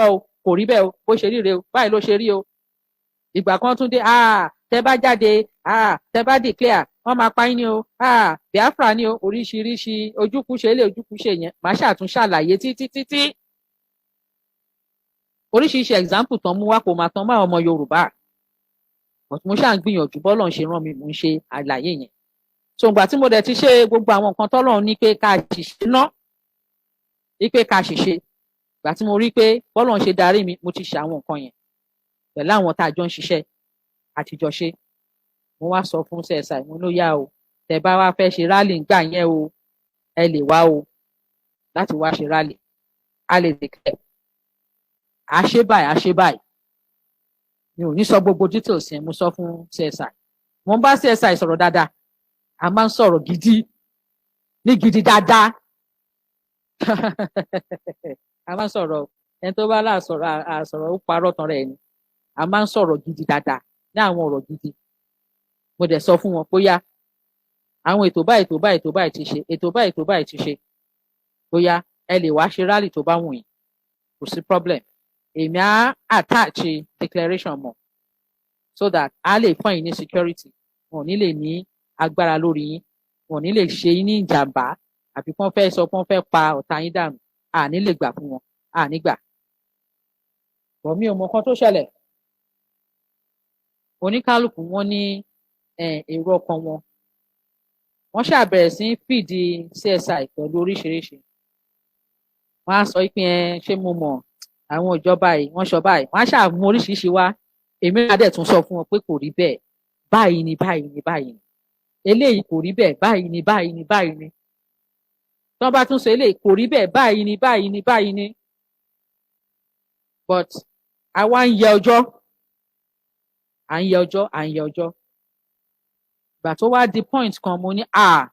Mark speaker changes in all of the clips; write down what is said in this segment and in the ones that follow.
Speaker 1: Irọ́ o, kò rí bẹ́ẹ̀ o. Bó ṣe rí rèé o, báyìí ló ṣe rí o. Ìgbà kan tún dé, ah, tẹ bá jáde, ah, tẹ bá declare, wọ́n máa pa yín ni o, ah, Biafra ni o, oríṣiríṣi ojúkúṣe ilé, ojúkúṣe yẹn. Màá ṣàtún ṣàlàyé títí títí. Oríṣiríṣi example tán mú wá kò máa tán máa ọmọ Yorùbá, but mo ṣáà ń gbìyànjú. Bọ́lọ̀ ń ṣe rán mi, mò ń ṣe àlàyé yẹn. So ìgbà tí mo dẹ̀ ti ṣe gbogbo àwọn nǹkan tọ́lọ́run ní pé ká ṣìṣe ná, ní pé ká ṣìṣe, ìgbà tí mo rí pé bọ́lọ̀ ń ṣe darí mi, mo ti ṣe àwọn nǹkan yẹn pẹ̀lú àwọn tá a jọ ń ṣiṣẹ́ àtijọ́ ṣe. Mo wá sọ fún CSI, mo ló yá o, tẹ́ bá wá fẹ́ ṣe rally ńgbà yẹn o, ẹ lè wá o láti wá ṣe rally. A lè declare, à ṣe báyìí, à ṣe báyìí. Mi ò ní sọ gbogbo details yẹn. Mo sọ fún CSI, mo ń bá CSI sọ̀rọ̀ dáadáa. A máa ń sọ̀rọ̀ gidi ní gidi dáadáa. A máa ń sọ̀rọ̀. Ẹni tó bá láàsọ̀rọ̀ àsọ̀rọ̀, ó parọ́ tán rẹ̀ ni. A máa ń sọ̀rọ̀ gidi dáadáa, ní àwọn ọ̀rọ̀ gidi. Mo dẹ̀ sọ fún wọn bóyá àwọn ètò báyìí, ètò báyìí, ètò báyìí ti ṣe, ètò báyìí, ètò báyìí ti ṣe, bóyá ẹ lè wá ṣe rally tó bá wù yín, kò sí problem. Èmi á attach declaration mọ́ so that a lè fún yín ní security. Wọn ò ní lè ní agbára lórí yín, wọn ò ní lè ṣe yín ní ìjàmbá, àbí kí wọ́n fẹ́ sọ pé wọ́n fẹ́ pa ọ̀tá yín dànù. À ní lè gbà fún wọn, à ní gbà bọ̀. Mi ò mọ nǹkan tó ṣẹlẹ̀. Oníkálukú wọn ní èrò ọkàn wọn. Wọ́n ṣàbẹ̀rẹ̀ sí í fìdí CSI pẹ̀lú oríṣiríṣi. Wọ́n á sọ pé ẹ ṣé, mo mọ̀ àwọn ìjọba yìí, wọ́n sọ báyìí. Wọ́n á ṣàmú oríṣiríṣi wá. Èmi náà dẹ̀ tún sọ fún wọn pé kò rí bẹ́ẹ̀, báyìí ni, báyìí ni, báyìí ni. Eléyìí kò rí bẹ́ẹ̀, báyìí ni, báyìí ni, báyìí ni. Tí wọ́n bá tún sọ eléyìí, kò rí bẹ́ẹ̀, báyìí ni, báyìí ni, báyìí ni. But àwa ń yẹ ọjọ́, à ń yẹ ọjọ́, à ń yẹ ọjọ́. Ìgbà tó wá di point kan, mo ní à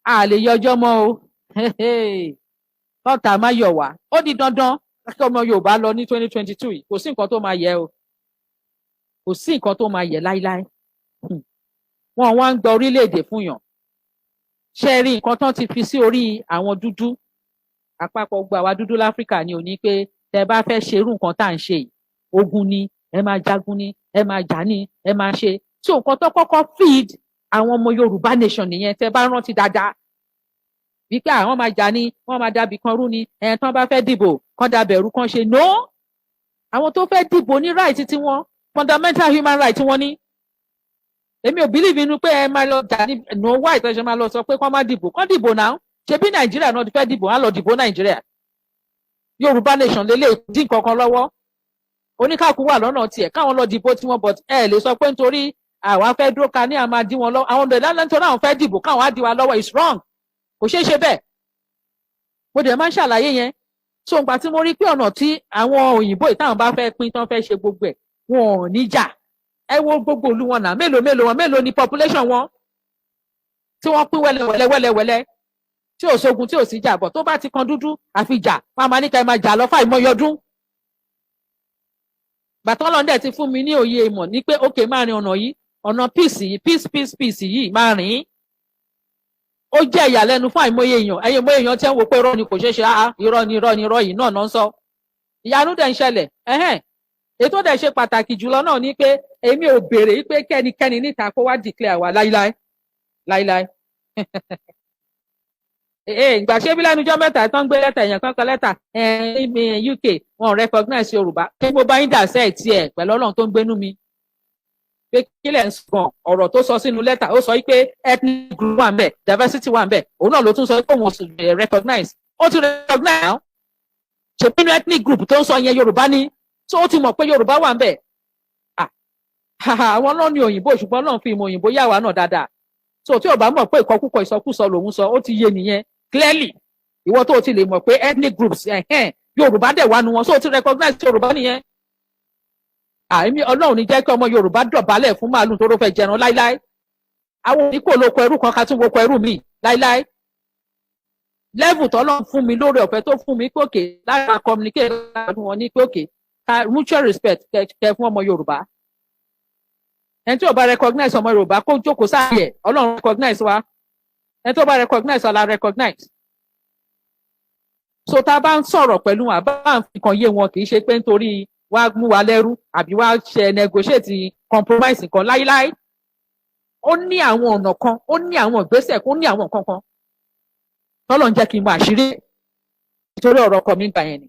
Speaker 1: à lè yẹ ọjọ́ mọ́ o. Kọ́ta má yọ̀ wá, ó di dandan kí ọmọ Yorùbá lọ ní 2022 yìí. Kò sí nǹkan tó máa yẹ o, kò sí nǹkan tó máa yẹ láíláí. Wọn wá ń gba orílẹ̀-èdè fún yàn. Ṣe rí nǹkan tán ti fi sí orí àwọn dúdú, àpapọ̀ gbogbo àwa dúdú láfíríkà ni ò ní pé tẹ bá fẹ́ ṣerú nǹkan tá à ń ṣe yìí, ogun ni ẹ máa jagun ni, ẹ máa jà ni, ẹ máa ṣe tí nǹkan tó kọ́kọ́ feed àwọn ọmọ Yorùbá nation nìyẹn. Tẹ bá rántí dáadáa wípé àwọn máa jà ní, wọ́n máa dàbí kan rú ni. Ẹ̀ tán bá fẹ́ dìbò kán dàbẹ̀rù kán ṣe no. Àwọn tó fẹ́ dìbò ní right tiwọn, fundamental human right wọn ní. Èmi ò believe inú pé ẹ máa lọ jà ní no. Why tó ṣe máa lọ sọ pé kán má dìbò? Kán dìbò náà. Ṣebí Nàìjíríà náà ti fẹ́ dìbò, á lọ dìbò Nàìjíríà. Yorùbá nation lélẹ̀ dín kankan lọ́wọ́. Oníkàkú wà lọ́nà tiẹ̀, káwọn lọ dìbò tiwọn. But ẹ lè sọ pé nítorí àwa fẹ́ dúró ka ní à máa dí wọn lọ́wọ́, àwọn ọ̀dọ́ nítorí àwọn fẹ́ dìbò káwọn á dí wa lọ́wọ́ is wrong. Kò ṣeé ṣe bẹ́ẹ̀. Mo dẹ̀ máa ń ṣàlàyé yẹn. So ìgbà tí mo rí pé ọ̀nà tí àwọn òyìnbó ìtàwọn bá fẹ́ pín tán, fẹ́ ṣe gbogbo ẹ̀, wọn ò ní jà. Ẹ wo gbogbo ìlú wọn náà, mélòó mélòó wọn, mélòó ni population wọn tí wọ́n pín wẹ́lẹ́wẹ́lẹ́ wẹ́lẹ́wẹ́lẹ́, tí ò sógun, tí ò sí jà bọ̀. Tó bá ti kan dúdú, àfi jà. Wọn máa ní ká ẹ máa jà lọ fáìmọye ọdún. Gbàtọ́ lọ́ndẹ̀ ti fún mi ní òye ìmọ̀ ní pé ókè, máa rin ọ̀nà yìí, ọ̀nà peace yìí, peace, peace, peace yìí máa rìn. Ó jẹ́ ìyàlẹ́nu fún àìmọye èèyàn. Ẹ̀yin mọye èèyàn tí ń wo pé irọ́ ni, kò ṣeé ṣe. Ah, irọ́ ni, irọ́ ni, irọ́ yìí náà náà ń sọ. Ìyanu dẹ̀ ń ṣẹlẹ̀ ẹ̀hẹ́n. Ètò dẹ̀ ṣe pàtàkì jùlọ náà ni pé èmi ò béèrè pé kẹ́nikẹ́ni níta kó wá declare wa láíláí láíláí. Ìgbà ṣé bí lẹ́nu ọjọ́ mẹ́ta tó ń gbé lẹ́tà, èèyàn kankan lẹ́tà UK, wọn ò recognize Yorùbá. Kí mo bá yín dà sẹ́ẹ̀ tiẹ̀ pẹ̀lú Ọlọ́run tó ń gbénú mi pé kí lẹ̀ ń sọ? Ọ̀rọ̀ tó sọ sínú lẹ́tà, ó sọ pé ethnic group wà ń bẹ̀, diversity wà ń bẹ̀. Òun náà ló tún sọ pé òun ò recognize. Ó ti recognize now. Ṣe nínú ethnic group tó ń sọ yẹn, Yorùbá ní, tó ó ti mọ̀ pé Yorùbá wà ń bẹ̀. Àwọn náà ní òyìnbó, ṣùgbọ́n náà fi ìmọ̀ òyìnbó yà wá náà dáadáa. So tí ò bá mọ̀ pé ìkọkúkọ, ìsọkúsọ lòun sọ, ó ti yé nìyẹn clearly. Ìwọ tó o ti lè mọ̀ pé ethnic groups ẹ̀hẹ́n, Yorùbá dẹ̀ wá nu wọn, so o ti recognize Yorùbá nìyẹn. Àìmí Ọlọ́run ní jẹ́ kí ọmọ Yorùbá dọ̀bálẹ̀ fún màálù tó ló fẹ́ jẹran láíláí. Àwọn oníkó lóko ẹrú kan ká tún woko ẹrú mi láíláí. Level tọ́lọ́run fún mi lórí ọ̀fẹ́ tó fún mi pé láti máa communicate pẹ̀lú wọn ní pé ká mutual respect kẹ fún ọmọ Yorùbá. Ẹni tí ò bá recognize ọmọ Yorùbá, kó jókòó sáàyè. Ọlọ́run recognize wa. Ẹni tó bá recognize wa la recognize. So tá a bá ń sọ̀rọ̀ pẹ̀lú wọn, àbá ń fi kan yé wọn, kì í ṣe pé nítorí wá mú wa lẹ́rú àbí wá ṣe negotiate compromise nǹkan láíláí. Ó ní àwọn ọ̀nà kan, ó ní àwọn ìgbésẹ̀, ó ní àwọn nǹkan kan tọ́lọ̀ ń jẹ́ kí n mọ àṣírí nítorí ọ̀rọ̀ ọkọ mi gbà yẹn ni.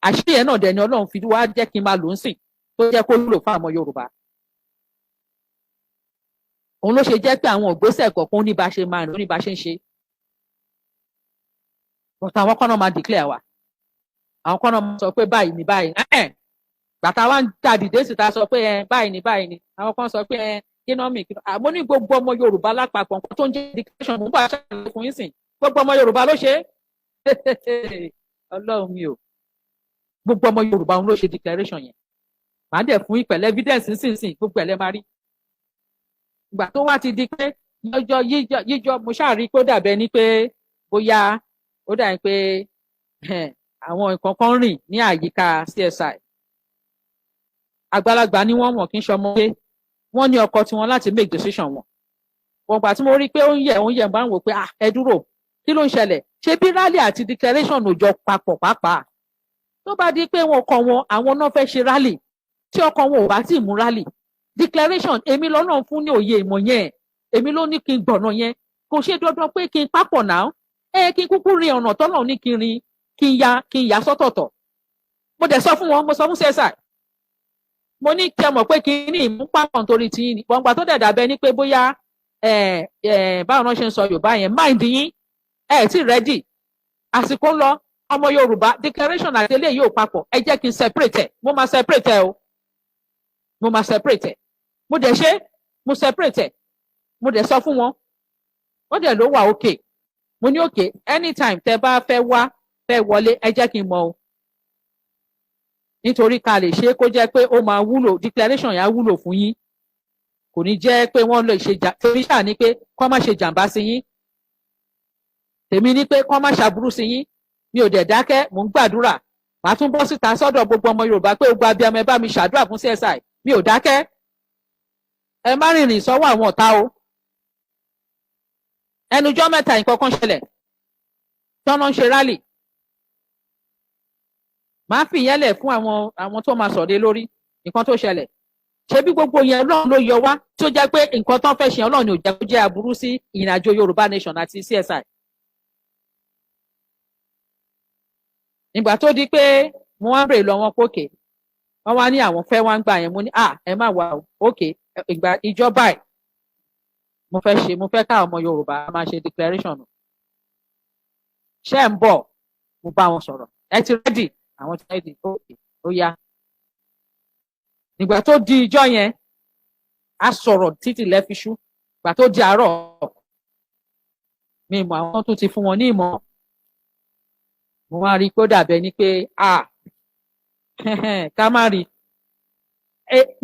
Speaker 1: Àṣírí yẹn náà dẹ̀ ni Ọlọ́run fi wá jẹ́ kí n máa lò ń sìn, tó jẹ́ kó wúlò fún àwọn Yorùbá. Òun ló ṣe jẹ́ pé àwọn ìgbésẹ̀ kọ̀ọ̀kan ní bá ṣe máa rìn, ó ní bá ṣe ń ṣe, but àwọn kan náà máa declare wa, àwọn kan náà máa sọ pé báyìí ni báyìí. Gbàtà wa ń ta dìde síta sọ pé ẹ báyìí ni báyìí ni, àwọn kan sọ pé ẹ kí náà mi àmọ́ ní gbogbo ọmọ Yorùbá lápapọ̀, nǹkan tó ń jẹ́ declaration, mò ń bá aṣáájú fún yín sìn. Gbogbo ọmọ Yorùbá ló ṣe é. Ọlọ́run mi ò, gbogbo ọmọ Yorùbá òun ló ṣe declaration yẹn. Màá dẹ̀ fún ìpẹ̀lẹ́ evidence nísinsìnyí, gbogbo ẹ̀ lẹ́ máa rí. Ìgbà tó wá ti di pé lọ́jọ́ yíjọ yíjọ, mo ṣáà rí pé ó dàbẹ́ ni pé bóyá ó dàbí pé àwọn nǹkan kan rìn ní àyíká CSI. Àgbàlagbà ni wọ́n, wọ̀n kí n ṣọmọdé. Wọ́n ní ọkọ tiwọn láti make decision wọn. Wọ́n gbà tí mo rí pé ó ń yẹ̀, ó ń yẹ̀, bá ń wò pé, ah, ẹ dúró, kí ló ń ṣẹlẹ̀? Ṣé bí rally àti declaration ò jọ papọ̀? Pàápàá tó bá di pé wọn kọ wọn, àwọn náà fẹ́ ṣe rally, tí ọkọ wọn ò bá tí ì mú rally, declaration, èmi lọ́nà fún ní òye ìmọ̀ yẹn, èmi ló ní kí n gbọ̀nà yẹn. Kò ṣe dandan pé kí n papọ̀ náà, ẹ kí n kúkú rin ọ̀nà tọ́nà ní kí n rin, kí n ya sọ́tọ̀ọ̀tọ̀. Mo dẹ̀ sọ fún wọn, mo sọ fún CSI, mo ní kí ẹ mọ̀ pé kí ní ìmú papọ̀ nítorí tí yín ni gbọ̀ngbà tó dẹ̀ dàbẹ́ ní pé bóyá báwọn náà ṣe ń sọ Yorùbá yẹn, mind yín ẹ tí ready, àsìkò ń lọ. Ọmọ Yorùbá, declaration àti eléyìí ò papọ̀. Ẹ jẹ́ kí n separate ẹ̀. Mo máa separate ẹ o, mo máa separate ẹ̀. Mo dẹ̀ ṣe, mo separate ẹ̀. Mo dẹ̀ sọ fún wọn, wọ́n dẹ̀ ló wà okay. Mo ní okay, anytime tẹ bá fẹ́ wá, fẹ́ wọlé, ẹ jẹ́ kí n mọ̀ o, nítorí ká lè ṣe é kó jẹ́ pé ó máa wúlò, declaration yẹn á wúlò fún yín, kò ní jẹ́ pé wọ́n lè ṣe jà. Torí ṣáà ní pé kọ́ má ṣe jàǹbá sí yín, tèmi ní pé kọ́ má ṣàbúrú sí yín. Mi ò dẹ̀ dákẹ́, mò ń gbàdúrà. Màá tún bọ́ síta sọ́dọ̀ gbogbo ọmọ Yorùbá pé gbogbo abiyamọ, ẹ bá mi ṣàdúrà fún CSI. Mi ò dákẹ́. Ẹ má rìnrìn sọ́wọ́ àwọn ọ̀tá o. Ẹnujọ́ mẹ́ta, nǹkan kan ṣẹlẹ̀ tọ́nà ń ṣe rally. Màá fi ìyẹn lẹ̀ fún àwọn tó máa sọ̀dé lórí nǹkan tó ṣẹlẹ̀. Ṣebí gbogbo yẹn, Ọlọ́run ló yọ wá, tí ó jẹ́ pé nǹkan tó ń fẹ́ ṣe, Ọlọ́run ò jẹ́ kó jẹ́ aburú sí ìrìnàjò Yorùbá Nation àti CSI. Ìgbà tó di pé mo wá ń bèrè lọ wọn pókè, wọ́n wá ní àwọn fẹ́ wá ń gbà yẹn. Mo ní, ah, ẹ má wà o. Òkè ìgbà ìjọba ẹ̀, mo fẹ́ ṣe, mo fẹ́ káwọn ọmọ Yorùbá máa ṣe declaration. Ṣé ń bọ̀? Mo bá wọn sọ̀rọ̀, ẹ ti ready? Àwọn ti ready. Okay, ó yá. Ìgbà tó di ìjọ yẹn, a sọ̀rọ̀ títí lẹ́fiṣú. Ìgbà tó di àárọ̀, mi mọ̀ àwọn tó ti fún wọn ní ìmọ̀. Mo wá rí i pé ó dàbẹ̀ ni pé, ah, ká má rí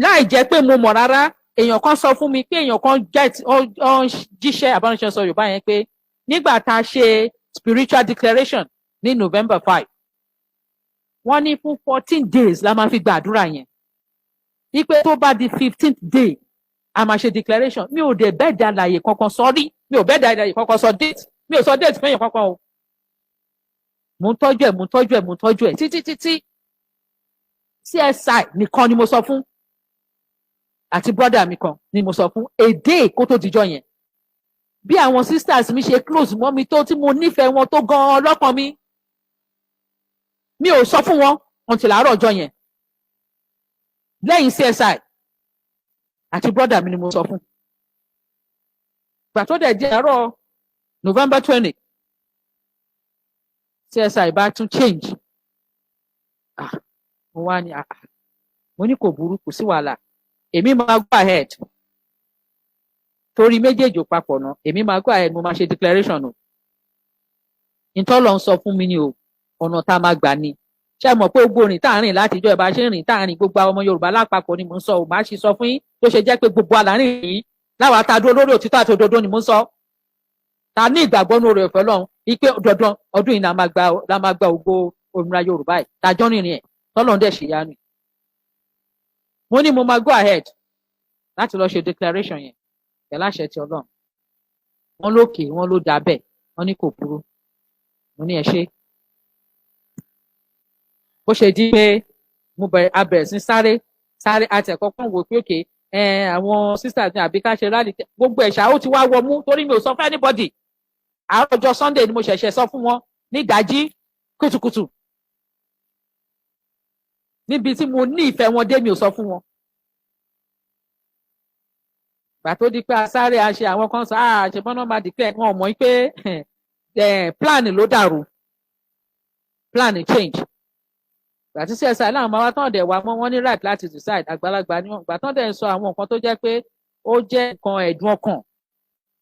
Speaker 1: láì jẹ́ pé mo mọ̀ rárá. Èèyàn kan sọ fún mi pé èèyàn kan get ó ń jíṣẹ́ àbáníṣe sọ Yorùbá yẹn pé nígbà tá a ṣe spiritual declaration ní November 5, wọ́n ní fún 14 days la máa fi gbàdúrà yẹn, wípé tó bá di 15th day, a máa ṣe declaration. Mi ò dẹ̀ bẹ́ẹ̀ dá àlàyé kankan sọ rí, mi ò bẹ́ẹ̀ dá àlàyé kankan sọ date, mi ò sọ date fún èèyàn kankan o. Mo ń tọ́jú ẹ̀, mo ń tọ́jú ẹ̀, mo ń tọ́jú ẹ̀ títí títí. CSI nìkan ni mo sọ fún, àti brother mi kan ni mo sọ fún èdè kó tó dijọ́ yẹn. Bí àwọn sisters mi ṣe close mọ́ mi tó, tí mo nífẹ̀ẹ́ wọn tó gan-an lọ́kàn mi, mi ò sọ fún wọn until àárọ̀ ọjọ́ yẹn. Lẹ́yìn CSI àti brother mi ni mo sọ fún. Ìgbà tó dẹ̀ di àárọ̀ November 20, CSI bá tún change. Ah, mo wá ní, ah, mo ní kò burú, kò sí wàhálà, èmi máa go ahead, torí méjèèjì ò papọ̀ náà. Èmi máa go ahead, mo máa ṣe declaration o. Ìtọ́lọ̀ ń sọ fún mi ni o, ọ̀nà tá a máa gbà ni. Ṣé ẹ mọ̀ pé gbogbo rìn tá à ń rìn láti ìjọ ìbá ṣe ń rìn tá à ń rìn, gbogbo àwọn ọmọ Yorùbá lápapọ̀ ni mò ń sọ ò. Máa ṣe sọ fún yín tó ṣe jẹ́ pé gbogbo àlàárín yìí láwa tá a dúró lórí òtítọ́ àti òdodo ni mò ń sọ, ta ní ìgbàgbọ́ ní oore ọ̀fẹ́ Ọlọ́run ipe dandan ọdún yìí la máa gba ògo òmìnira Yorùbá yìí, tàjọ́ rìnrìn ẹ̀, tọ́lọ́run dẹ̀ ṣèyanu. Mo ní mo máa go ahead láti lọ ṣe declaration yẹn pẹ̀lú àṣẹ ti Ọlọ́run. Wọ́n lókè, wọ́n ló dà bẹ́ẹ̀, wọ́n ní kò burú. Mo ní ẹ ṣe. Bó ṣe di pé mo bẹ̀rẹ̀, a bẹ̀rẹ̀ sí sáré sáré, àti ẹ̀kọ́ kan wò pé okay, àwọn sisters ní àbí ká ṣe rally. Gbogbo ẹ̀ṣà ó ti wá wọ mú, torí mi ò sọ fún anybody. Àárọ̀ ọjọ́ Sunday ni mo ṣẹ̀ṣẹ̀ sọ fún wọn ní ìdájí kùtùkùtù. Níbi tí mo ní ìfẹ́ wọn dé, mi ò sọ fún wọn. Gbà tó di pé a sáré, a ṣe, àwọn kan sọ, ah, ṣe bọ́nà máa declare. Wọn ò mọ̀ pé plan ló dàrú, plan change. Gbà tí CSI láwọn máa wá tán dẹ̀ wá mọ́, wọ́n ní right láti decide, àgbàlagbà ni wọ́n. Gbà tán dẹ̀ ń sọ àwọn nǹkan tó jẹ́ pé ó jẹ́ nǹkan ẹ̀dùn ọkàn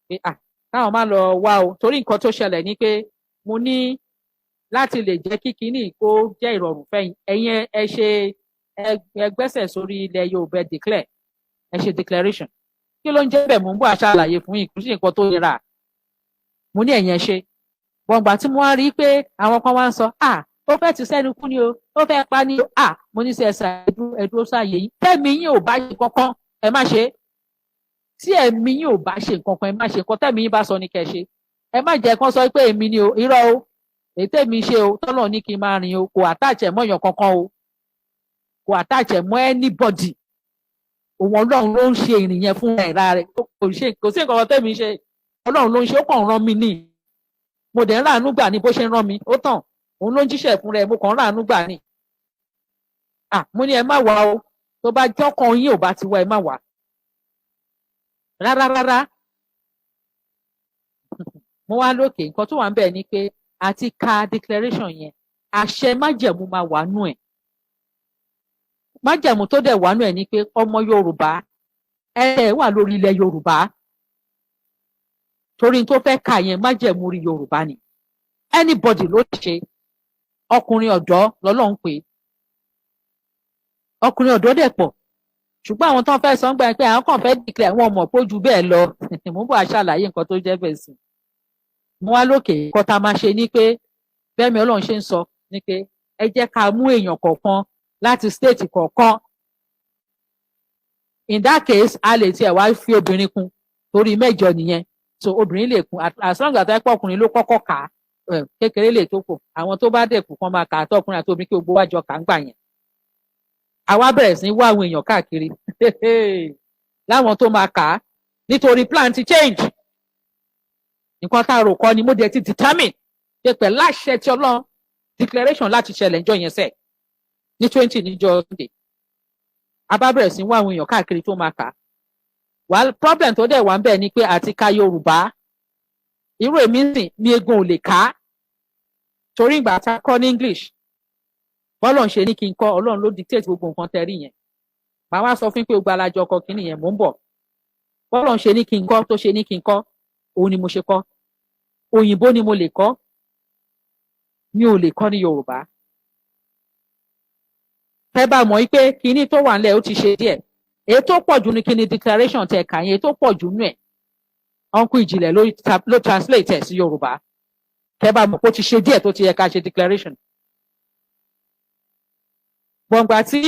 Speaker 1: pé ah, káwọn má lọ wá o, torí nǹkan tó ṣẹlẹ̀ ni pé mo ní láti lè jẹ́ kí kinní kó jẹ́ ìrọ̀rùn fẹ́yìn ẹ̀yin, ẹ ṣe, ẹ gbẹ́sẹ̀ sórí ilẹ̀ Yorùbá, declare, ẹ ṣe declaration. Kí ló ń jẹ́ bẹ́ẹ̀? Mò ń bọ̀ àṣàlàyé fún yín, kò sí nǹkan tó nira. Mo ní ẹ̀yin ẹ ṣe gbọ̀ngbà tí mo wá rí i pé àwọn kan wá ń sọ, ah, ó fẹ́ ti sẹ́nu kú ni o, ó fẹ́ pa ni o. Ah, mo ní sẹ́ ẹ̀sà ẹ̀dúró sáàyè yín. Tẹ́mi yín ò bá ṣe kankan, ẹ má ṣe. Tí ẹ̀mí yín ò bá ṣe nǹkan kan, ẹ má ṣe. Nǹkan tẹ́mi yín bá sọ ni kẹ́ ṣe. Ẹ má jẹ́ kán sọ pé èmi ni o. Irọ́ o. Èyí tẹ́mi ṣe o, tọ́lọ̀ ní kí n máa rìn o, kò attach ẹ̀ mọ́yàn kankan o, kò attach ẹ̀ mọ́ anybody. Òun Ọlọ́run ló ń ṣe ìrìn yẹn fún ẹ̀ra rẹ̀. Kò ṣe, kò sí nǹkan kan tẹ́mi ṣe. Ọlọ́run ló ń ṣe, ó kàn rán mi ní. Mo dẹ̀ ń ráàánú gbà ní bó ṣe ń rán mi. Ó tàn, òun ló ń jíṣẹ́ fún rẹ̀, mo kàn ń ráàánú gbà ní. Ah, mo ní ẹ má wá o. Tó bá jọ́kàn yín ò bá ti wá, ẹ má wá rárá rárá. Mo wá lókè, nǹkan tó wà ń bẹ̀ ni pé àti ka declaration yẹn, àṣẹ májẹ̀mú máa wà nú ẹ̀. Májẹ̀mú tó dẹ̀ wà nú ẹ̀ ni pé ọmọ Yorùbá ẹ wà lórí ilẹ̀ Yorùbá, torí tó fẹ́ kà yẹn, májẹ̀mú rí Yorùbá ni. Anybody ló ṣe. Ọkùnrin ọ̀dọ́ lọ́lọ́run pé ọkùnrin ọ̀dọ́ dẹ̀ pọ̀, ṣùgbọ́n àwọn tó ń fẹ́ sọ ń gbà pé àwọn kàn fẹ́ declare, wọn mọ̀ pé ó ju bẹ́ẹ̀ lọ. Mo ń bọ̀ àṣàlàyé nǹkan tó jẹ́ bẹ́ẹ̀ sí. Mo wá lókè, nǹkan tá a máa ṣe ni pé bẹ́ẹ̀mi Ọlọ́run ṣe ń sọ ni pé ẹ jẹ́ ká mú èèyàn kọ̀ọ̀kan láti state kọ̀ọ̀kan. In that case, a lè tiẹ̀ wá fi obìnrin kún, torí mẹ́jọ nìyẹn, so obìnrin lè kún, as long as ẹ pọ̀ ọkùnrin ló kọ́kọ́ kà á, kékeré lè tó kù. Àwọn tó bá dẹ̀kù kan máa kà á, tọkùnrin àti obìnrin, kí gbogbo wa jọ kà ń gbà yẹn. Àwa bẹ̀rẹ̀ sí wá àwọn èèyàn káàkiri láwọn tó máa kà á, nítorí plan ti change. Nǹkan tá a rò kọ́ ni. Mo dẹ̀ ti determine pé pẹ̀lú àṣẹ tí Ọlọ́run, declaration láti ṣẹlẹ̀ níjọ́ yẹn sẹ̀ ní 20 níjọ́ Sunday. A bá bẹ̀rẹ̀ sí wá àwọn èèyàn káàkiri tó máa kà á. Wà problem tó dẹ̀ wà ń bẹ̀ ni pé àti ka Yorùbá, irú èmi sìn mi egun ò lè kà á, torí ìgbà tá a kọ́ ní English, bọ́lọ̀ ń ṣe ní kí n kọ́, Ọlọ́run ló dictate gbogbo nǹkan tẹ́ rí yẹn. Màá wá sọ fún pé gbogbo alájọ kọ kínní yẹn. Mò ń bọ̀. Bọ́lọ̀ ń ṣe ní kí n kọ́, tó ṣe ní kí n kọ́, òun ni mo ṣe kọ́. Òyìnbó ni mo lè kọ́, mi ò lè kọ́ ní Yorùbá. Tẹ́ bá mọ̀ pé kinní tó wà nílẹ̀, ó ti ṣe díẹ̀. Èyí tó pọ̀ jù ní kinní declaration tẹ̀ kà yẹn, èyí tó pọ̀ jù nù ẹ̀, Uncle Ìjìnlẹ̀ ló translate ẹ̀ sí Yorùbá. Tẹ́ bá mọ̀ pé ó ti ṣe díẹ̀ tó ti yẹ ká ṣe declaration. Gbọ̀ngbà tí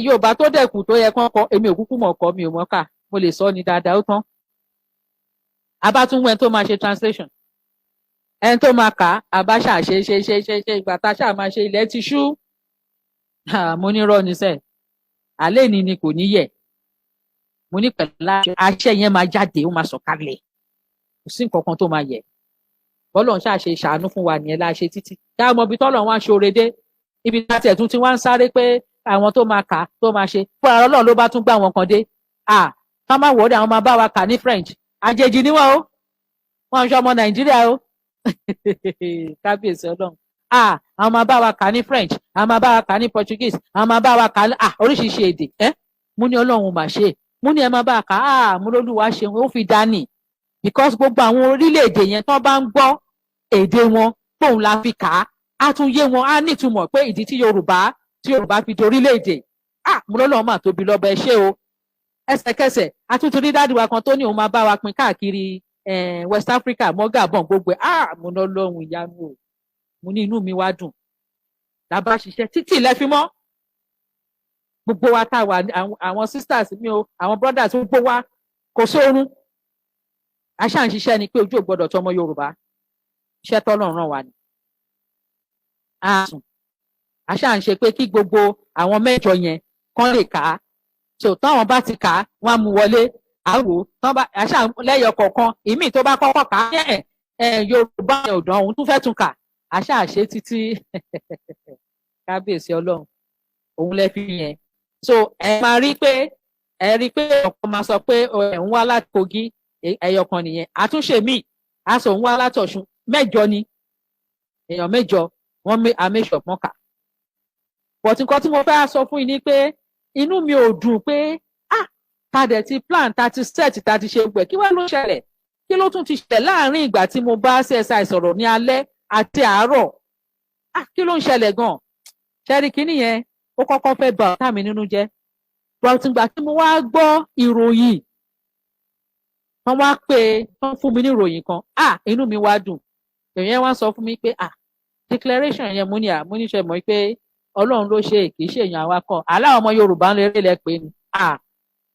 Speaker 1: Yorùbá tó dẹ̀kù tó yẹ kán kọ, èmi ò kúkú mọ̀ kọ́, mi ò mọ̀ kà, mo lè sọ ní dáadáa, ó tán. A bá tún wẹ́n tó máa ṣe translation, ẹni tó máa kà á, a bá ṣáà ṣe ṣe ṣe ṣe ṣe. Ìgbà tá a ṣáà máa ṣe, ilẹ̀ ti ṣú. Mo ní rọ́ ní sẹ́ alẹ́ ní ni kò ní yẹ̀. Mo ní pẹ̀lú àṣẹ yẹn máa jáde, ó máa sọ̀kalẹ̀, kò sí nǹkan kan tó máa yẹ̀. Bọ́lọ̀ ń ṣàṣe ṣàánú fún wa nìyẹn la ṣe títí ká mọ ibi tọ́lọ̀ wá ń ṣoore dé. Ibi láti ẹ̀tún tí wọ́n ń sáré pé àwọn tó máa kà, tó máa ṣe fúnra Ọlọ́run ló bá tún gbà wọn kan dé. À ká má wọlé, àwọn máa bá wa kà ní French. Àjèjì ni wọn o, wọn ń ṣe ọmọ Nàìjíríà o. Kábíyèsí Ọlọ́run. À àwọn máa bá wa kà ní French, àwọn máa bá wa kà ní Portuguese, àwọn máa bá wa kà ní oríṣiríṣi èdè. Ẹ mú ní Ọlọ́run mà ṣe, mú ní ẹ máa bá a kà á. Mú lólúwa ṣeun, ó fi dání, because gbogbo àwọn orílẹ̀-èdè yẹn tó bá ń gbọ́ èdè wọn tóun la fi kà á, á tún yé wọn, á nítumọ̀ pé ìdí tí Yorùbá fi di orílẹ̀-èdè. Ah, mo lọ́lọ́run mà tóbi lọ́ba, ẹ ṣé o. Ẹsẹ̀kẹsẹ̀ a tún rí daddy wa kan tó ní òun máa bá wa pín káàkiri West Africa mọ́ Gabon, gbogbo ẹ̀. Ah, mo lọ́lọ́run ìyanu o. Mo ní inú mi wá dùn. Làbá ṣiṣẹ́ títí ilẹ̀ fi mọ́. Gbogbo wa tá a wà, àwọn sisters mi o, àwọn brothers, gbogbo wa, kò sóorun. A ṣáà ń ṣiṣẹ́ ni pé ojú ò gbọ́dọ̀ tọmọ Yorùbá. Iṣẹ́ tọ́lọ́run rán wa ni. A sùn. Àṣà ń ṣe pé kí gbogbo àwọn mẹ́jọ yẹn kán lè kà á. So táwọn bá ti kà á, wọ́n á mú wọlé, àwò tán bá àṣà lẹ́yọ kọ̀ọ̀kan. Ìmíì tó bá kọ́kọ́ kà á, ẹ̀ ẹ̀ Yorùbá ẹ̀ ọ̀dọ́ òun tún fẹ́ tún kà. Àṣà àṣe títí. Kábíyèsí Ọlọ́run, òun lẹ fi yẹn. So ẹ máa rí pé, ẹ rí pé ọ̀pọ̀ máa sọ pé ẹ̀ ń wá láti Kogi, ẹyọ kan nìyẹn. Àtúnṣe míì á sọ ń wá láti Ọ̀ṣun. Mẹ́jọ ni, èèyàn mẹ́jọ wọ́n àmẹ́sọ̀ pọ́n kà. But nǹkan tí mo fẹ́ sọ fún yín ni pé inú mi ò dùn pé, ah, ta dẹ̀ ti plan, ta ti set, ta ti ṣe gbẹ̀. Kí wá ló ṣẹlẹ̀? Kí ló tún ti ṣẹlẹ̀ láàárín ìgbà tí mo bá CSI sọ̀rọ̀ ní alẹ́ àti àárọ̀? Ah, kí ló ń ṣẹlẹ̀ gan-an? Ṣẹ́rí kínní yẹn, ó kọ́kọ́ fẹ́ bà ọ̀tá mi nínú jẹ́, but ìgbà tí mo wá gbọ́ ìròyìn, wọ́n wá pé wọ́n fún mi ní ìròyìn kan, ah, inú mi wá dùn. Èèyàn wá sọ fún mi pé, ah, declaration yẹn, mo ní à mo ní ṣe mọ̀ pé Ọlọ́run ló ṣe, kì í ṣe èèyàn àwa kan aláwọ̀ ọmọ Yorùbá ń lérè lẹ pé ni. Ah,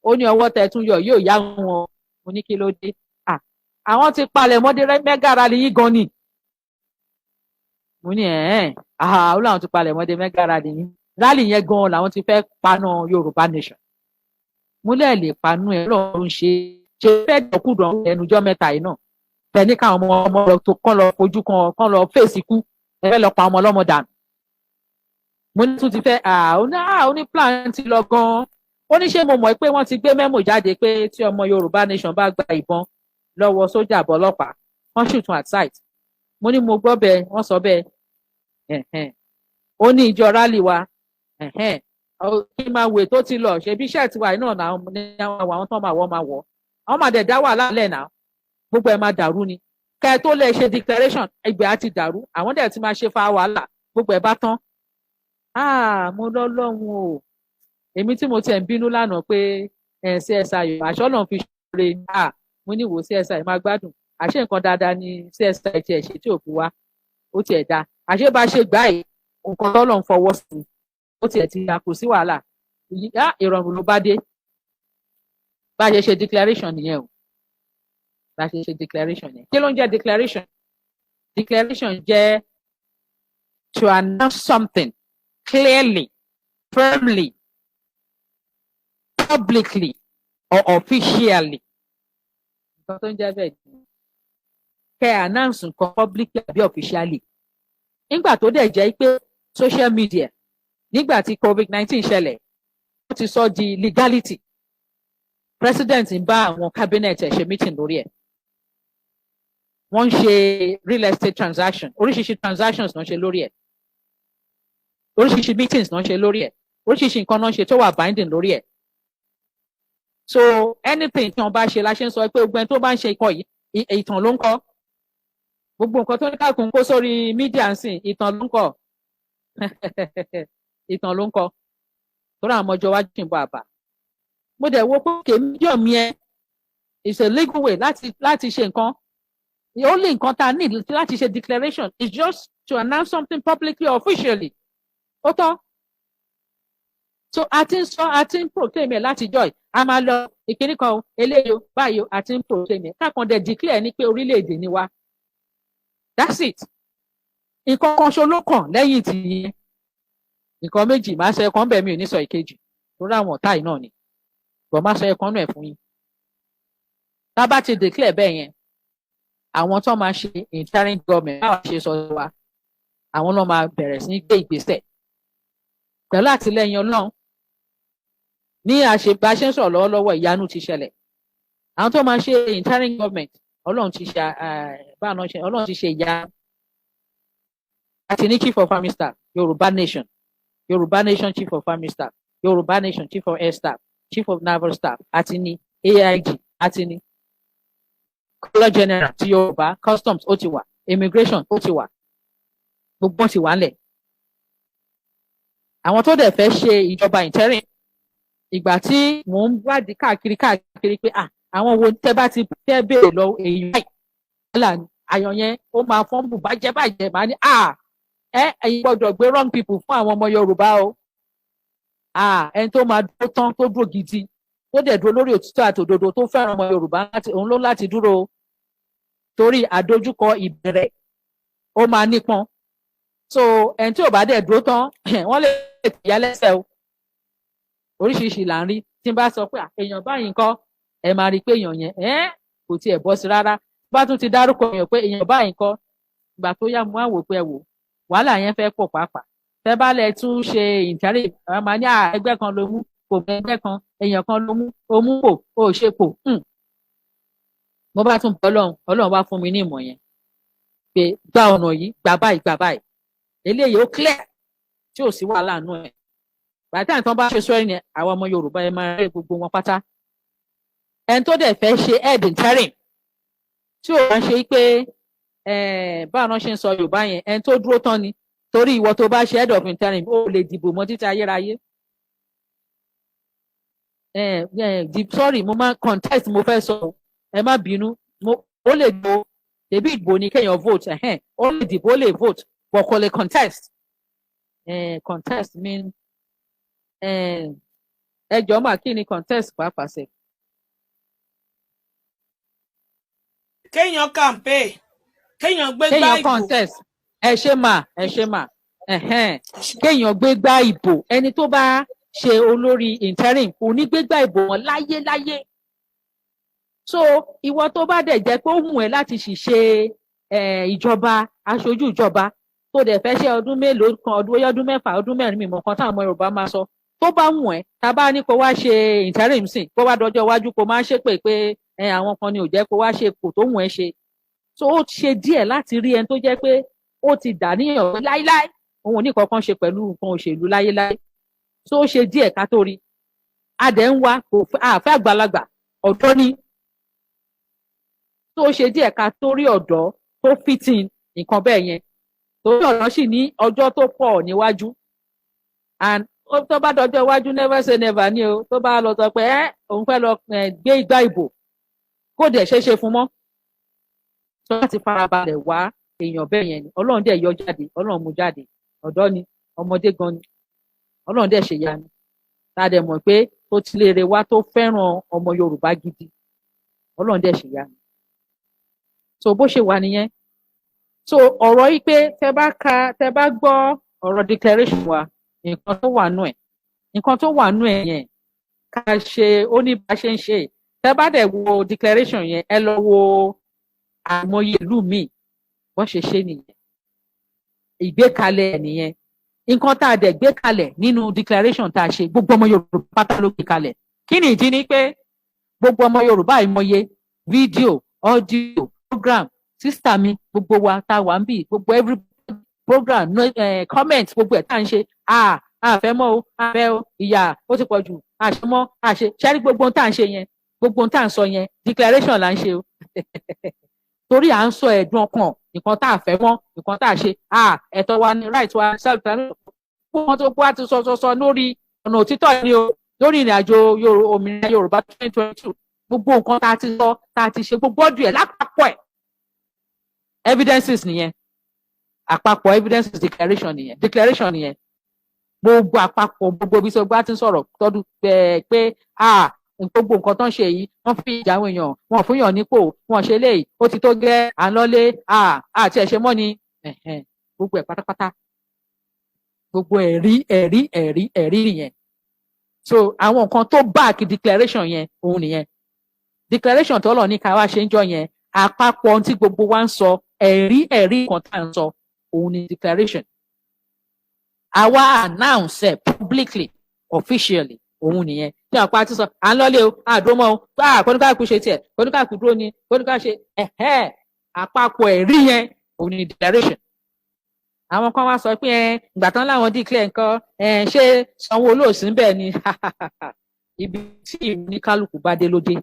Speaker 1: ó ní ọwọ́ tẹ tún yọ yóò yá wọn. Mo ní kí ló dé? Ah, àwọn ti palẹ̀ mọ́dé mega rally yín gan ni. Mo ní ẹ̀ẹ́n. Ah, ó láwọn ti palẹ̀ mọ́dé mega rally yín. Rally yẹn gan làwọn ti fẹ́ paná Yorùbá nation. Mo lẹ́ẹ̀ lè panú ẹ̀, lọ́run ṣe ṣe fẹ́ dọ̀kúdọ̀ ẹnujọ́ mẹ́ta yìí náà. Tẹ̀ní káwọn ọmọ ọmọ lọ tó kán lọ fojú kan, kán lọ fèsì kú, ẹ fẹ́ lọ pa ọmọ ọlọ́mọ dànù. Mo ní tún ti fẹ́. Ó ní plan ti lọ gan-an. Ó ní ṣé mo mọ̀ pé wọ́n ti gbé memo jáde pé tí ọmọ Yorùbá nation bá gba ìbọn lọ́wọ́ sójà bọ́lọ́pàá, wọ́n shoot at sight? Mo ní mo gbọ́ bẹ́ẹ̀, wọ́n sọ bẹ́ẹ̀. Ó ní ìjọ rally wa kí máa wè tó ti lọ ṣebí iṣẹ́ tiwa yìí náà ní àwọn tó máa wọ̀ máa wọ̀, àwọn máa dẹ̀ dá wàhálà lẹ̀ náà, gbogbo ẹ̀ máa dàrú ni. Kẹ́ ẹ tó lè ṣe declaration, ẹgbẹ́ á ti dàrú, àwọn dẹ̀ ti máa ṣe fa wàhálà, gbogbo ẹ̀ bá tán. Ah, mo lọ́lọ́run o. Èmi tí mo tiẹ̀ ń bínú lánàá pé ẹ̀ CSI àṣọ náà fi ṣe, ah, mo ní wò, CSI máa gbádùn. Àṣé nǹkan dáadáa ni CSI tiẹ̀ ṣe tí ò fi wá, ó tiẹ̀ da. Àṣé bá ṣe gbá yìí, nǹkan tọ́lọ̀ ń fọwọ́ sí, ó tiẹ̀ ti dà, kò sí wàhálà, ìrọ̀rùn ló bá dé. Bá a ṣe ṣe declaration nìyẹn o, bá a ṣe ṣe declaration yẹn. Kí ló ń jẹ́ declaration? Declaration jẹ́ to announce something clearly, firmly, publicly or officially. Nǹkan tó ń jẹ́ bẹ́ẹ̀ kẹ́ ẹ announce nǹkan publicly àbí officially. Nígbà tó dẹ̀ jẹ́ pé social media, nígbà tí COVID-19 ṣẹlẹ̀, wọ́n ti sọ di legality. President ń bá àwọn cabinet ẹ̀ ṣe meeting lórí ẹ̀, wọ́n ń ṣe real estate transaction, oríṣiríṣi transactions náà ṣe lórí ẹ̀, oríṣiríṣi meetings náà ṣe lórí ẹ̀, oríṣiríṣi nǹkan náà ṣe tó wà binding lórí ẹ̀. So anything tí wọ́n bá ṣe la ṣe ń sọ pé gbogbo ẹni tó bá ń ṣe ikọ̀ yìí, ìtàn ló ń kọ. Gbogbo nǹkan tó ní káàkùn kó sórí media ń sìn, ìtàn ló ń kọ, ìtàn ló ń kọ, torí àwọn ọmọjọ wájú ń bọ àbá. Mo dẹ̀ wo pé kè medium yẹn is a legal way láti ṣe nǹkan. The only nǹkan tá a need láti ṣe declaration is just to announce something publicly or officially. Ó tọ́. So a ti ń sọ, a ti ń proclaim ẹ̀ láti joy, a máa lọ ìkíní kan o, eléyìí o, báyìí o, a ti ń proclaim ẹ̀ kákan dẹ̀ declare ní pé orílẹ̀-èdè ni wá. That's it. Nǹkan kan ṣo ló kàn lẹ́yìn tìyẹn. Nǹkan méjì máa sọ, ẹ̀kan bẹ̀, mi ò ní sọ ìkejì torí àwọn ọ̀tá yìí náà ni bọ̀, máa sọ ẹ̀kan náà ẹ̀ fún yín. Tá a bá ti declare bẹ́ẹ̀ yẹn, àwọn tó máa ṣe interim government, báwa ṣe sọ wa, àwọn náà máa bẹ̀rẹ̀ sí ní gbé ìgbésẹ̀ pẹ̀lú àtìlẹ́yìn Ọlọ́run. Ní àṣebá ṣe ń sọ̀rọ̀ lọ́wọ́lọ́wọ́, ìyanu ti ṣẹlẹ̀. Àwọn tó máa ṣe interim government, Ọlọ́run ti ṣe báwọn ṣe, Ọlọ́run ti ṣe ìyanu. Àti ní chief of army staff Yorùbá nation, Yorùbá nation chief of army staff, Yorùbá nation chief of air staff, chief of naval staff, àti ní AIG, àti ní Controller General ti Yorùbá, customs ó ti wà, immigration ó ti wà, gbogbo ti wà ńlẹ̀. Àwọn tó dẹ̀ fẹ́ ṣe ìjọba interim, ìgbà tí mò ń wádìí káàkiri káàkiri pé, ah, àwọn wo tẹ́ bá ti fẹ́ béèrè lọ, èyí báyìí wàhálà àyàn yẹn ó máa fọ́nbù bàjẹ́ bàjẹ́. Màá ní, ah, ẹ ẹ̀yin gbọ́dọ̀ gbé wrong people fún àwọn ọmọ Yorùbá o. Ah, ẹni tó máa dúró tán, tó dúró gidi, tó dẹ̀ dúró lórí òtítọ́ àti òdodo, tó fẹ́ràn ọmọ Yorùbá, òun ló láti dúró, torí àdójúkọ ìbẹ̀rẹ̀ ó máa nípọn. So ẹni tí ò bá dẹ̀ dúró tán, wọ́n lè tìyà lẹ́sẹ̀ o. Oríṣiríṣi là ń rí. Tí n bá sọ pé èèyàn báyìí ńkọ́, ẹ máa rí i pé èèyàn yẹn ẹ kò tiẹ̀ bọ́ sí rárá. Bá tún ti dárúkọ èèyàn pé èèyàn báyìí ńkọ́, ìgbà tó yá, mo á wò pé ẹ wò, wàhálà yẹn fẹ́ pọ̀ pàápàá. Tẹ́ bá lẹ tún ṣe interim, àwọn máa ní ẹgbẹ́ kan ló mú, kò mọ ẹgbẹ́ kan, èèyàn kan ló mú, ó mú pò, ó ṣe pò. Mo bá tún bẹ Ọlọ́run, Ọlọ́run wá fún mi ní ìmọ̀ yẹn pé gba ọ̀nà yìí, gbà báyìí, gbà báyìí, eléyìí ó clear tí ò sí wàhálà nù ẹ̀. Bàtà tí wọ́n bá ṣe swearing ni àwọn ọmọ Yorùbá, ẹ máa rí gbogbo wọn pátá. Ẹni tó dẹ̀ fẹ́ ṣe head interim, tí ò bá ń ṣe pé báwọn náà ṣe ń sọ Yorùbá yẹn, ẹni tó dúró tán ni. Torí ìwọ tó bá ṣe head of interim, ó lè dìbò mọ́ títí ayérayé. Sorry, mo máa contest, mo fẹ́ sọ, ẹ má bínú. Ó lè dìbò, tẹ̀bí ìbò ni kéèyàn vote. Ó lè dìbò, ó lè vote, but kò lè contest. Contest mean, ẹ jọ̀ọ́ mà, kí ni contest pàápàá ṣe?
Speaker 2: Kéèyàn campaign, kéèyàn gbégbá
Speaker 1: Kéèyàn
Speaker 2: ìbò.
Speaker 1: contest. Ẹ ṣe mà, ẹ ṣe mà. Kéèyàn gbégbá ìbò. Ẹni tó bá ṣe olórí interim kò ní gbégbá ìbò wọn láyé láyé. So ìwọ tó bá dẹ̀ jẹ́ pé ó wù ẹ́ láti sì ṣe ìjọba, aṣojú ìjọba, tó dẹ̀ fẹ́ ṣe ọdún mélòó kan, ọdún, bóyá ọdún 6, ọdún 4, mímọ̀ kan táwọn ọmọ Yorùbá máa sọ, tó bá wù ẹ́, tá a bá ní kó wá ṣe interim sìn, kó wá dọjọ́ iwájú, kó máa ṣépè pé àwọn kan ni ò jẹ́ kó wá ṣe ipò tó wù ẹ́ ṣe. So ó ṣe díẹ̀ láti rí ẹni tó jẹ́ pé ó ti dà níyàn pé láíláí, òun ò ní kankan ṣe pẹ̀lú nǹkan òṣèlú láyéláyé. So ó ṣe díẹ̀ ká tó rí. A dẹ̀ ń wá, kò àfẹ́ àgbàlagbà, ọ̀dọ́ ni. Tó ṣe díẹ̀ ká tó rí ọ̀dọ́ tó fitting nǹkan bẹ́ẹ̀ yẹn, torí ọ̀nà sì ní ọjọ́ tó pọ̀ níwájú. And tó bá dọjọ́ iwájú, never say never ni o. Tó bá lọ sọ pé ẹ òun fẹ́ lọ gbé igbá ìbò, kó dẹ̀ ṣeé ṣe fún mọ́ tó láti farabalẹ̀ wá èèyàn bẹ́ẹ̀ yẹn ni. Ọlọ́run dẹ̀ yọ jáde, Ọlọ́run mú jáde. Ọ̀dọ́ ni, ọmọdé gan ni. Ọlọ́run dẹ̀ ṣèyanu, tá a dẹ̀ mọ̀ pé tó ti léèrè wá, tó fẹ́ràn ọmọ Yorùbá gidi. Ọlọ́run dẹ̀ ṣèyanu. So bó ṣe wà nìyẹn. So ọ̀rọ̀ yìí pé tẹ bá ka, tẹ bá gbọ́ ọ̀rọ̀ declaration wa, nǹkan tó wà nù ẹ̀, nǹkan tó wà nù ẹ̀ yẹn, ká ṣe ó ní bá ṣe ń ṣe. Tẹ bá dẹ̀ wo declaration yẹn, ẹ lọ wo àìmọye ìlú míì bọ́n ṣe ṣe nìyẹn, ìgbékalẹ̀ ẹ̀ nìyẹn. Nǹkan tá a dẹ̀ gbé kalẹ̀ nínú declaration tá a ṣe, gbogbo ọmọ Yorùbá pátá ló gbé kalẹ̀. Kí ni ìdí ni pé gbogbo ọmọ Yorùbá, ìmọye fídíò, audio, program, sister mi, gbogbo wa tá a wà ń bì, gbogbo every program, no, comment, gbogbo ẹ̀ tá à ń ṣe, a a fẹ́ mọ́ o, a fẹ́ o, ìyà ó ti pọ̀ jù, a ṣe mọ́, a ṣe ṣẹ́rí. Gbogbo ohun tá à ń ṣe yẹn, gbogbo ohun tá à ń sọ yẹn, declaration là ń ṣe o. Torí à ń sọ ẹ̀dùn ọkàn, nǹkan tá a fẹ́ mọ́, nǹkan tá a ṣe, a ẹ̀tọ́ wa ni, right wa, self determination. Wọn tó wá ti sọ sọ sọ lórí ọ̀nà òtítọ́ ni o, lórí ìrìn àjò òmìnira Yorùbá 2022, gbogbo nǹkan tá a ti sọ, tá a ti ṣe, gbogbo ọdún ẹ̀ lápapọ̀ ẹ̀, evidences nìyẹn. Àpapọ̀ evidences declaration nìyẹn, declaration nìyẹn. Gbogbo àpapọ̀, gbogbo ibi tí wọ́n bá ti ń sọ̀rọ̀ tọ́dún pé a gbogbo nǹkan tó ń ṣe yìí, wọ́n fi ìjà àwọn èèyàn, wọ́n fún yàn nípò, wọ́n ṣe léyìí, ó ti tó gẹ́, à ń lọ́lé, àti ẹ̀ṣẹ̀ mọ́ ni. Gbogbo ẹ̀ pátápátá, gbogbo ẹ̀rí, ẹ̀rí, ẹ̀rí, ẹ̀rí nìyẹn. So àwọn nǹkan tó back declaration yẹn, òun nìyẹn. Declaration tó lọ ní ká wá ṣe ń jọ yẹn, àpapọ̀ ohun tí gbogbo wa ń sọ, ẹ̀rí, ẹ̀rí kan tá à ń sọ, òun ni declaration. Àwa announce ẹ̀ publicly, officially, òun nìyẹn. Tí àwọn apá ti sọ à ń lọ́lé o, àdó mọ́ o, kóníkàkú ṣe tiẹ̀, kóníkàkú dúró ni, kóníkàkú ṣe ẹ̀hẹ́. Àpapọ̀ ẹ̀rí yẹn, òun ni declaration. Àwọn kan wá sọ pé ẹ ìgbà tán láwọn declare nǹkan ẹ, ṣé Sanwó-Olú ò sí ń bẹ̀ ni? Ibi tí oníkálukú bá dé ló dé.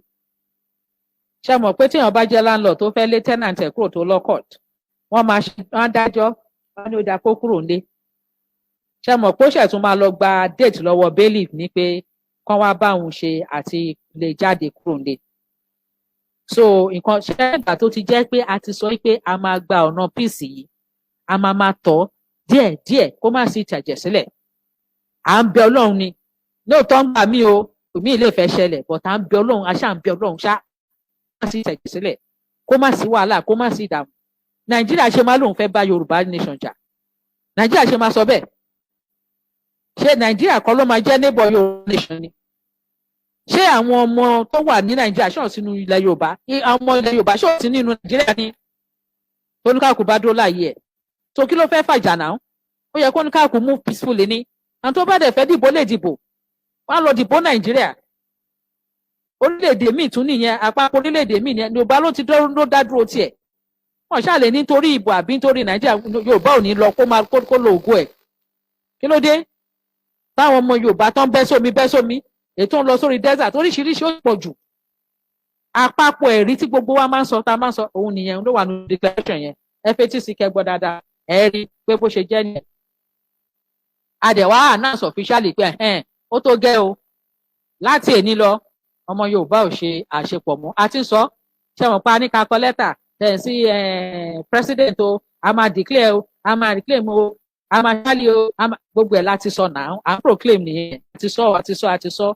Speaker 1: Ṣe mọ̀ pé téèyàn bá jẹ́ landlord tó fẹ́ lé tenant ẹ̀ kúrò, tó lọ court, wọ́n máa ṣe, wọ́n dájọ́, wọ́n ní ó dáa kó kúrò nílé. Ṣe mọ̀ pé ó ṣẹ̀ tún máa lọ gba date lọ́wọ́ bailiff ní pé kán wá bá òun ṣe àti lè jáde kúrò nílé. So nǹkan ṣe ìgbà tó ti jẹ́ pé a ti sọ pé a máa gba ọ̀nà peace yìí, a máa máa tọ̀ díẹ̀ díẹ̀, kó má sí ìtàjẹ̀ sílẹ̀. À ń bẹ Ọlọ́run ni lóòótọ́, ń gbà mí o, òmí lè fẹ́ ṣẹlẹ̀, but à ń bẹ Ọlọ́run, a ṣáà ń bẹ Ọlọ́run ṣá, má sí ìtàjẹ̀ sílẹ̀, kó má sí wàhálà, kó má sí ìdààmú. Nàìjíríà ṣe máa lóun fẹ́ bá Yorùbá nation jà. Nàìjíríà ṣe máa sọ bẹ́ẹ̀? Ṣé Nàìjíríà kọ́ ló máa jẹ́ neighbor Yorùbá nation ni? Ṣé àwọn ọmọ tó wà ní Nàìjíríà ṣọ̀ sínú ilẹ̀ Yorùbá? Àwọn ọmọ ilẹ̀ Yorùbá ṣọ̀ sí nínú Nàìjíríà ni? Tóníkàkù bá dúró láàyè ẹ̀, so kí ló fẹ́ fàjà náà? Ó yẹ kó oníkàkù move peacefully ni. Àwọn tó bá dẹ̀ fẹ́ dìbò lè dìbò, wọ́n á lọ dìbò Nàìjíríà. Orílẹ̀-èdè míì tún nìyẹn, àpapọ̀ orílẹ̀-èdè míì nìyẹn. Yorùbá ló ti ló dá dúró tiẹ̀. Wọ́n ṣáà lè nítorí ìbò àbí nítorí Nàìjíríà, Yorùbá ò ní lọ kó máa kó lo ògo ẹ̀. Kí ló dé táwọn ọmọ Yorùbá tán bẹ́ sómi, bẹ́ sómi, ètò ń lọ sórí desert, oríṣiríṣi, ó pọ̀ jù? Àpapọ̀ ẹ̀rí tí gbogbo wa máa ń sọ, tá a máa ń sọ, òun nìyẹn ló wà ní declaration yẹn. Ẹ fetí sí, kẹ́ gbọ́ dáadáa, ẹ rí pé bó ṣe jẹ́ nìyẹn. A dẹ̀ wá announce officially pé ẹ̀hẹ́n, ó tó gẹ́ o, láti èní lọ, ọmọ Yorùbá ò ṣe àṣepọ̀ mọ́. A ti ń sọ, ṣé wọn pa ní ká kọ lẹ́tà tẹ̀ sí president o, a máa declare o, a máa reclaim o, a máa ṣáàlì o, gbogbo ẹ̀ láti sọ náà. À ń proclaim nìyẹn. A ti sọ, a ti sọ, a ti sọ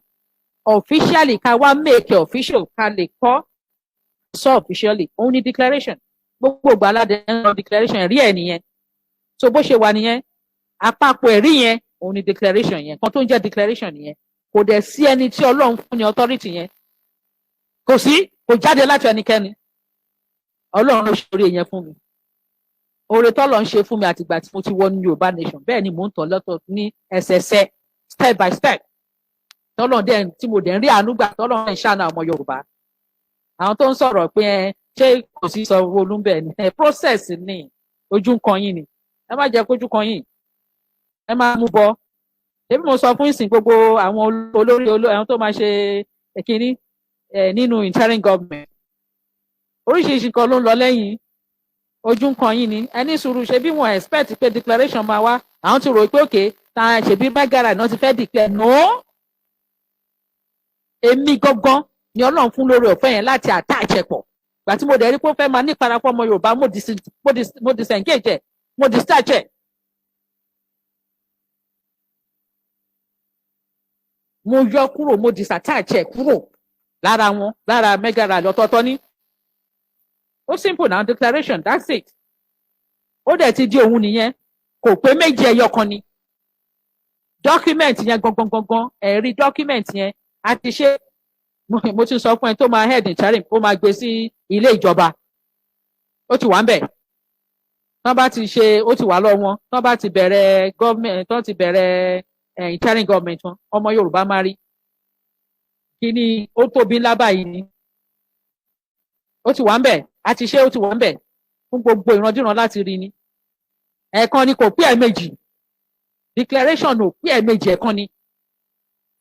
Speaker 1: officially. Ká wá make it official, ká lè kọ́ sọ officially, òun ni declaration. Gbogbo ìgbà aládé ń lọ declaration, ẹ̀rí ẹ̀ nìyẹn. So bó ṣe wà nìyẹn. Àpapọ̀ ẹ̀rí yẹn, òun ni declaration yẹn. Kan tó ń jẹ́ declaration nìyẹn. Kò dẹ̀ sí ẹni tí Ọlọ́run fún ní authority yẹn, kò sí, kò jáde láti ẹnikẹ́ni. Ọlọ́run ló ṣe orí yẹn fún mi. Oore tọ́lọ̀ ń ṣe fún mi àtìgbà tí mo ti wọ ní Yorùbá nation, bẹ́ẹ̀ ni mò ń tọ̀ lọ́tọ̀ ní ẹsẹẹsẹ, step by step, tọ́lọ̀ dẹ̀ tí mo dẹ̀ ń rí àánú gbà, tọ́lọ̀ ń ṣàánú ọmọ Yorùbá. Àwọn tó ń sọ̀rọ̀ pé ẹ ṣé kò sí sọ olúmbẹ̀ ni, ẹ process ni. Ojú ń kan yín ni, ẹ má jẹ́ kójú kan yín, ẹ má mú bọ. Ebi mo sọ fún ìsìn, gbogbo àwọn olórí, àwọn tó máa ṣe kínní nínú interim government, oríṣiríṣi kan ló ń lọ lẹ́yìn. Ojú ń kan yín ni, ẹ ní sùúrù. Ṣe bí wọn expect pé declaration máa wá, àwọn ti rò pé òkè ta ṣèbí mega náà ti fẹ́ declare. No, èmi gangan ni Ọlọ́run fún lórí ọ̀fẹ́ yẹn láti attach ẹ̀ pọ̀. Gbà tí mo dẹ̀ rí pé ó fẹ́ máa ní ìparapọ̀ ọmọ Yorùbá, mo disengage ẹ̀, mo discharge ẹ̀. Mo yọ kúrò, mo disattach ẹ̀ kúrò lára wọn, lára mega rally. Ọ̀tọ̀ọ̀tọ̀ ní. Ó simple now, declaration, that's it. Ó dẹ̀ ti di òun nìyẹn. Kò pé méjì, ẹyọ kan ni document yẹn gangan gangan. Ẹ̀rí document yẹn a ti ṣe. Mo ti sọ fún ẹ tó máa head interim, ó máa gbé sí ilé ìjọba, ó ti wà ń bẹ̀. Tán bá ti ṣe, ó ti wà lọ wọn. Tán bá ti bẹ̀rẹ̀ government, tán ti bẹ̀rẹ̀ interim government wọn, ọmọ Yorùbá máa rí kíní. Ó tóbi ńlá báyìí ni. Ó ti wà ń bẹ̀, a ti ṣe, ó ti wà ń bẹ̀ fún gbogbo ìrandíran láti rí ni. Ẹ̀ẹ̀kan ni, kò pé ẹ̀ẹ̀mejì. Declaration ò pé ẹ̀ẹ̀mejì, ẹ̀ẹ̀kan ni.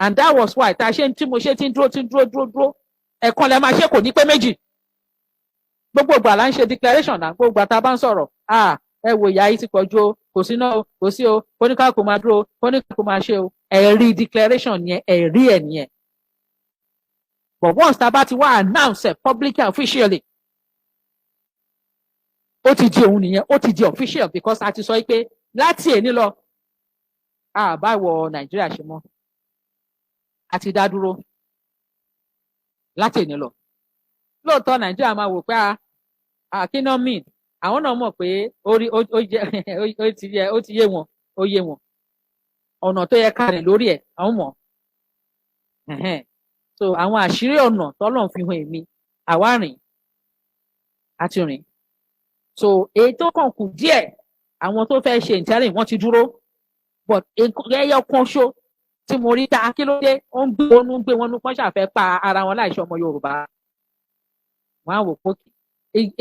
Speaker 1: And that was why tá a ṣe tí mo ṣe tí ń dúró, tí ń dúró, dúró, dúró. Ẹ̀ẹ̀kan lẹ máa ṣe, kò ní pé méjì. Gbogbo ìgbà là ń ṣe declaration náà. Gbogbo ìgbà tá a bá ń sọ̀rọ̀, ah, ẹ wo, ìyá yìí ti pọ̀ ju o, kò sí náà o, kò sí o, kóníkàkù máa dúró, kóníkàkù máa ṣe o. Ẹ̀rí declaration yẹn, ẹ̀rí ẹ̀ nìyẹn. But once tá a bá ti wá announce ẹ̀ publicly and officially, ó ti di òun nìyẹn, ó ti di official, because a ti sọ pé láti èní lọ, a bá wọ Nàìjíríà ṣe mọ́, a ti dá dúró láti èní lọ. Lóòótọ́, Nàìjíríà máa wò pé a kí náà mean. Àwọn náà mọ̀ pé orí ó jẹ, ó ti yẹ, ó ti yé wọn, ó yé wọn ọ̀nà tó yẹ ká rìn lórí ẹ̀. Àwọn mọ̀. So àwọn àṣírí ọ̀nà tọ́lọ́run fi hàn èmi, àwa rìn, àti rìn. So èyí tó kàn kù díẹ̀, àwọn tó fẹ́ ṣe interim, wọ́n ti dúró, but ẹyọ kan ṣo tí mo rí ta, kí ló dé? Ó ń gbé wọn, ń gbé wọn ní pọ́n ṣàfẹ́ pa ara wọn láìṣe ọmọ Yorùbá. Wọn á wò pókì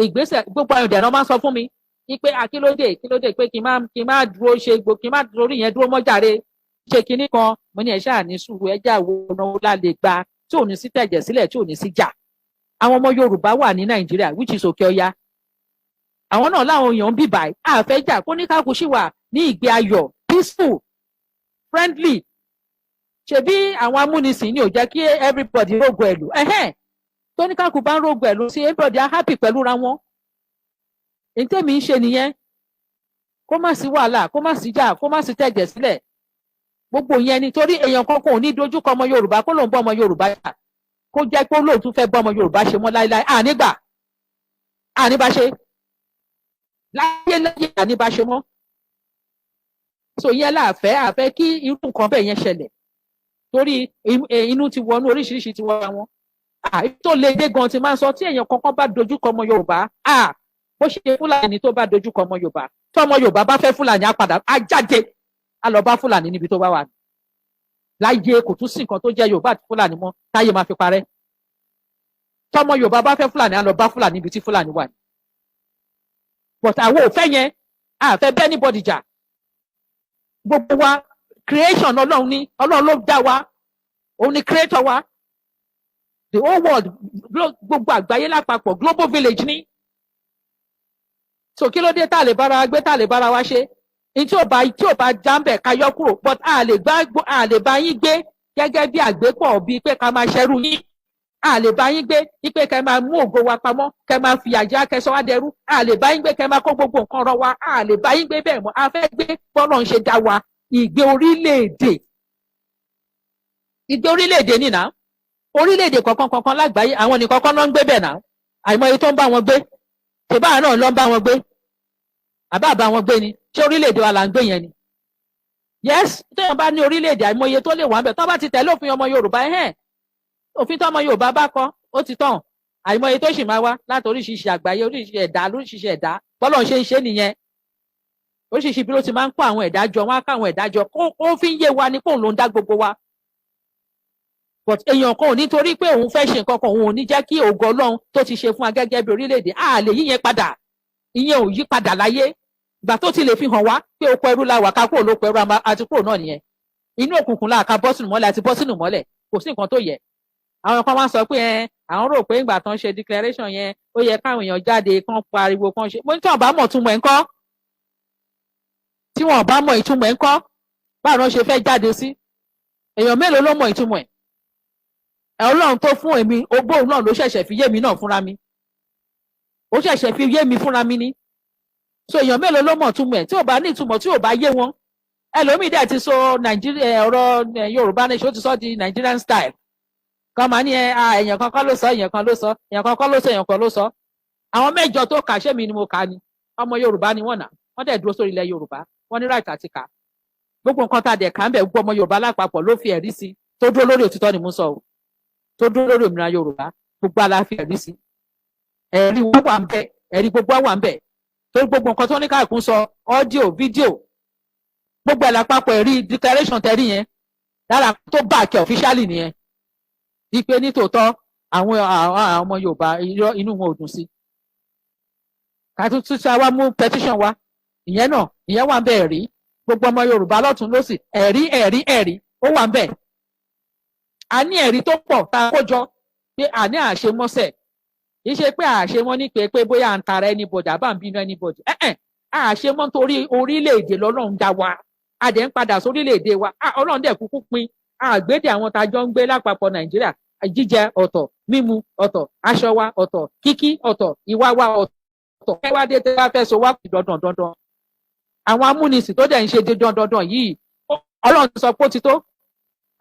Speaker 1: ìgbésẹ̀. Gbogbo àwọn ìdẹ̀nà máa ń sọ fún mi wípé akílódé, kílódé pé kí n má dúró ṣe gbò, kí n má dúró yẹn dúró mọ́jàre, ṣe kinní kan. Mo ní ẹ ṣáà ní sùúrù, ẹ já wo ọ̀nà wo la lè gbà tí ò ní sí tẹ̀jẹ̀ sílẹ̀, tí ò ní sí jà. Àwọn ọmọ Yorùbá wà ní Nàìjíríà, which is Òkè Ọya. Àwọn náà láwọn èèyàn ń bì báyìí. Àfẹ́ jà, kó ní káàkó sì wà ní ìgbé ayọ̀, peaceful, friendly. Ṣebí àwọn amúnisìn ni ò jẹ́ kí everybody rógo ẹ̀lú ẹ̀hẹ́n. Tó ní káàkó bá ń rógo ẹ̀lú sí, everybody á happy pẹ̀lú ra wọn. Èyí tèmi ń ṣe nìyẹn, kó má sí wàhálà, kó má sí jà, kó má sí tẹ̀jẹ̀ sílẹ̀. Gbogbo yẹn ni torí èèyàn kankan ò ní dojúkọ ọmọ Yorùbá kó lóun bọ́ ọmọ Yorùbá jà, kó jẹ́ pé olóòtú fẹ́ bọ́ ọmọ Yorùbá ṣe mọ́ láéláé. Ànígbà àníbá ṣe láyé láyé, àníbá ṣe mọ́. So ìyẹn láàfẹ́ àfẹ́ kí irú nǹkan bẹ́ẹ̀ yẹn ṣẹlẹ̀, torí inú ti wọnú, oríṣiríṣi ti wọra wọn tó le dé gan. Ti máa ń sọ, tí èèyàn kankan bá dojúkọ ọmọ Yorùbá, bó ṣe Fúlàní tó bá dojúkọ ọmọ Yorùbá, tí ọmọ Yorùbá bá fẹ́ Fúlàní, á padà, á jáde, á lọ bá Fúlàní níbi tó bá wà láyé. Kò tún sí nǹkan tó jẹ́ Yorùbá àti Fúlàní mọ́ táyé máa fi parẹ́. Tọmọ Yorùbá bá fẹ́ Fúlàní, á lọ bá Fúlàní níbi tí Fúlàní wà ní. But àwọn ò fẹ́ yẹn, a fẹ́ bẹ́ẹ̀ anybody jà. Gbogbo wa, creation Ọlọ́run ní, Ọlọ́run ló dá wa, òun ni creator wa. The whole world, gbogbo àgbáyé lápapọ̀, global village ní. So kí ló dé tá a lè bára wa gbé, tá a lè bára wa ṣe? Ní tí ò bá jáǹbẹ̀, ká yọ kúrò. But a lè bá yín gbé gẹ́gẹ́ bí àgbépọ̀, bíi pé ká máa ṣẹrú yín. A lè bá yín gbé wípé kẹ́ máa mú ògo wa pamọ́, kẹ́ máa fìyà jẹ, kẹ́ sọ wá dẹrú. A lè bá yín gbé kẹ́ máa kó gbogbo nǹkan rọ wa. A lè bá yín gbé bẹ́ẹ̀ mọ́. A fẹ́ gbé bọ́lá ń ṣe dá wa, ìgbé orílẹ̀-èdè, ìgbé orílẹ̀-èdè nìyà. Orílẹ̀-èdè kọ̀ọ̀kan kọ̀ọ̀kan lágbàáyé, àwọn nìkan kan ló ń gbé bẹ̀ náà. Àìmọye tó ń bá wọn gbé, ṣèbáà náà ló ń bá wọn gbé, àbá bá wọn gbé ni. Ṣé orílẹ̀-èdè wa là ń gbé yẹn ni? Yes, téèyàn bá ní orílẹ̀-èdè, àìmọye tó lè wà ń bẹ̀ tó bá ti tẹ̀lé òfin ọmọ Yorùbá ẹ̀hẹ́n, òfin tó ọmọ Yorùbá bá kọ, ó ti tàn. Àìmọye tó sì máa wá láti oríṣiríṣi àgbáyé, oríṣiríṣi ẹ̀dá, oríṣiríṣi ẹ̀dá. Bọ́lọ̀ ṣe ń ṣe nìyẹn. Oríṣiríṣi bí ló ti máa ń kó àwọn ẹ̀dá jọ, wọ́n á kó àwọn ẹ̀dá jọ, kó fi ń yé wa ní kóun ló ń dá gbogbo wa. But èèyàn kan ò ní torí pé òun fẹ́ ṣe nǹkan kan, òun ò ní jẹ́ kí ògo Ọlọ́run tó ti ṣe fún wa gẹ́gẹ́ bí orílẹ̀-èdè, á lè yí yẹn padà. Ìyẹn ò yí padà láyé. Ìgbà tó ti lè fi hàn wá pé oko ẹrú la wà, ká kúrò lóko ẹrú, àti kúrò náà nìyẹn. Inú òkùnkùn la ká bọ́ sínú mọ́lẹ̀, àti bọ́ sínú mọ́lẹ̀. Kò sí nǹkan tó yẹ. Àwọn kan wá sọ pé ẹ àwọn rò pé ìgbà tán ṣe declaration yẹn, ó yẹ káwọn èèyàn jáde, kán pariwo, kán ṣe. Mo ní tí wọn bá mọ̀ túmọ̀ ẹ̀ ńkọ́? Tí wọn bá mọ̀ ìtumọ̀ ẹ̀ ńkọ́? Báwo ni wọ́n ṣe fẹ́ jáde sí? Èèyàn mélòó ló mọ̀ ìtumọ̀ ẹ̀? Ẹ̀ Ọlọ́run tó fún èmi ogbóhùn náà ló ṣẹ̀ṣẹ̀ fi yé mi náà fúnra mi, ó ṣẹ̀ṣẹ̀ fi yé mi fúnra mi ní. So èèyàn mélòó ló mọ̀ túmọ̀ ẹ̀? Tí ò bá ní ìtumọ̀, tí ò bá yé wọn, ẹlòmíì dẹ̀ ti sọ Nàìjíríà, ọ̀rọ̀ Yorùbá nation, ó ti sọ di Nigerian style kan, máa ní ẹ èèyàn kan kọ́ ló sọ, èèyàn kan ló sọ, èèyàn kan kọ́ ló sọ, èèyàn kan ló sọ. Àwọn mẹ́jọ tó kà, ṣé mi ni mo kà ni? Ọmọ Yorùbá ni wọ́n nà, wọ́n dẹ̀ dúró sórí ilẹ̀ Yorùbá, wọ́n ní right àti kà. Gbogbo nǹkan tá a dẹ̀ kà ń bẹ̀, gbogbo ọmọ Yorùbá lápapọ̀ ló fi ẹ̀rí sí, tó dúró lórí òtítọ́ ni mo sọ o, tó dúró lórí òmìnira Yorùbá. Gbogbo ala fi ẹ̀rí sí, ẹ̀rí wọn wà ń bẹ̀, ẹ̀rí gbogbo wà ń bẹ̀, torí gbogbo nǹkan tó ní káàkún sọ, audio, video, gbogbo ẹ̀ lápapọ̀, ẹ̀rí declaration tẹ̀rí yẹn lára tó back officially nìyẹn, wípé nítòótọ́ àwọn ọmọ Yorùbá, inú wọn ò dùn sí. Ká tún tún ṣe wá mú petition wa, ìyẹn náà, ìyẹn wà ń bẹ̀. Ẹ̀rí gbogbo ọmọ Yorùbá lọ́tún lọ́sì, ẹ̀rí, ẹ̀rí, ẹ̀rí, ó wà ń bẹ̀. A ní ẹ̀rí tó pọ̀ tá a kó jọ pé àní àṣemọ́sẹ̀. Kì í ṣe pé àṣemọ́ ní pé bóyá à ń tara anybody àbá ń bínú anybody. Ẹ̀ẹ́n, àṣemọ́ nítorí orílẹ̀-èdè lọ́lọ́run dá wa, a dẹ̀ ń padà sórílẹ̀-èdè wa. Ọlọ́run dẹ̀ kúkú pín àgbédè àwọn tá a jọ ń gbé lápapọ̀ Nàìjíríà. Jíjẹ ọ̀tọ̀, mímu ọ̀tọ̀, aṣọ wa ọ̀tọ̀, kíkí ọ̀tọ̀, ìwà wa ọ̀tọ̀. Kẹwàá tẹ́ wá fẹ́ so wá dandan dandan. Àwọn amúnisìn tó dẹ̀ ń ṣe dandan dandan yìí, Ọlọ́run sọ pé ó ti tó,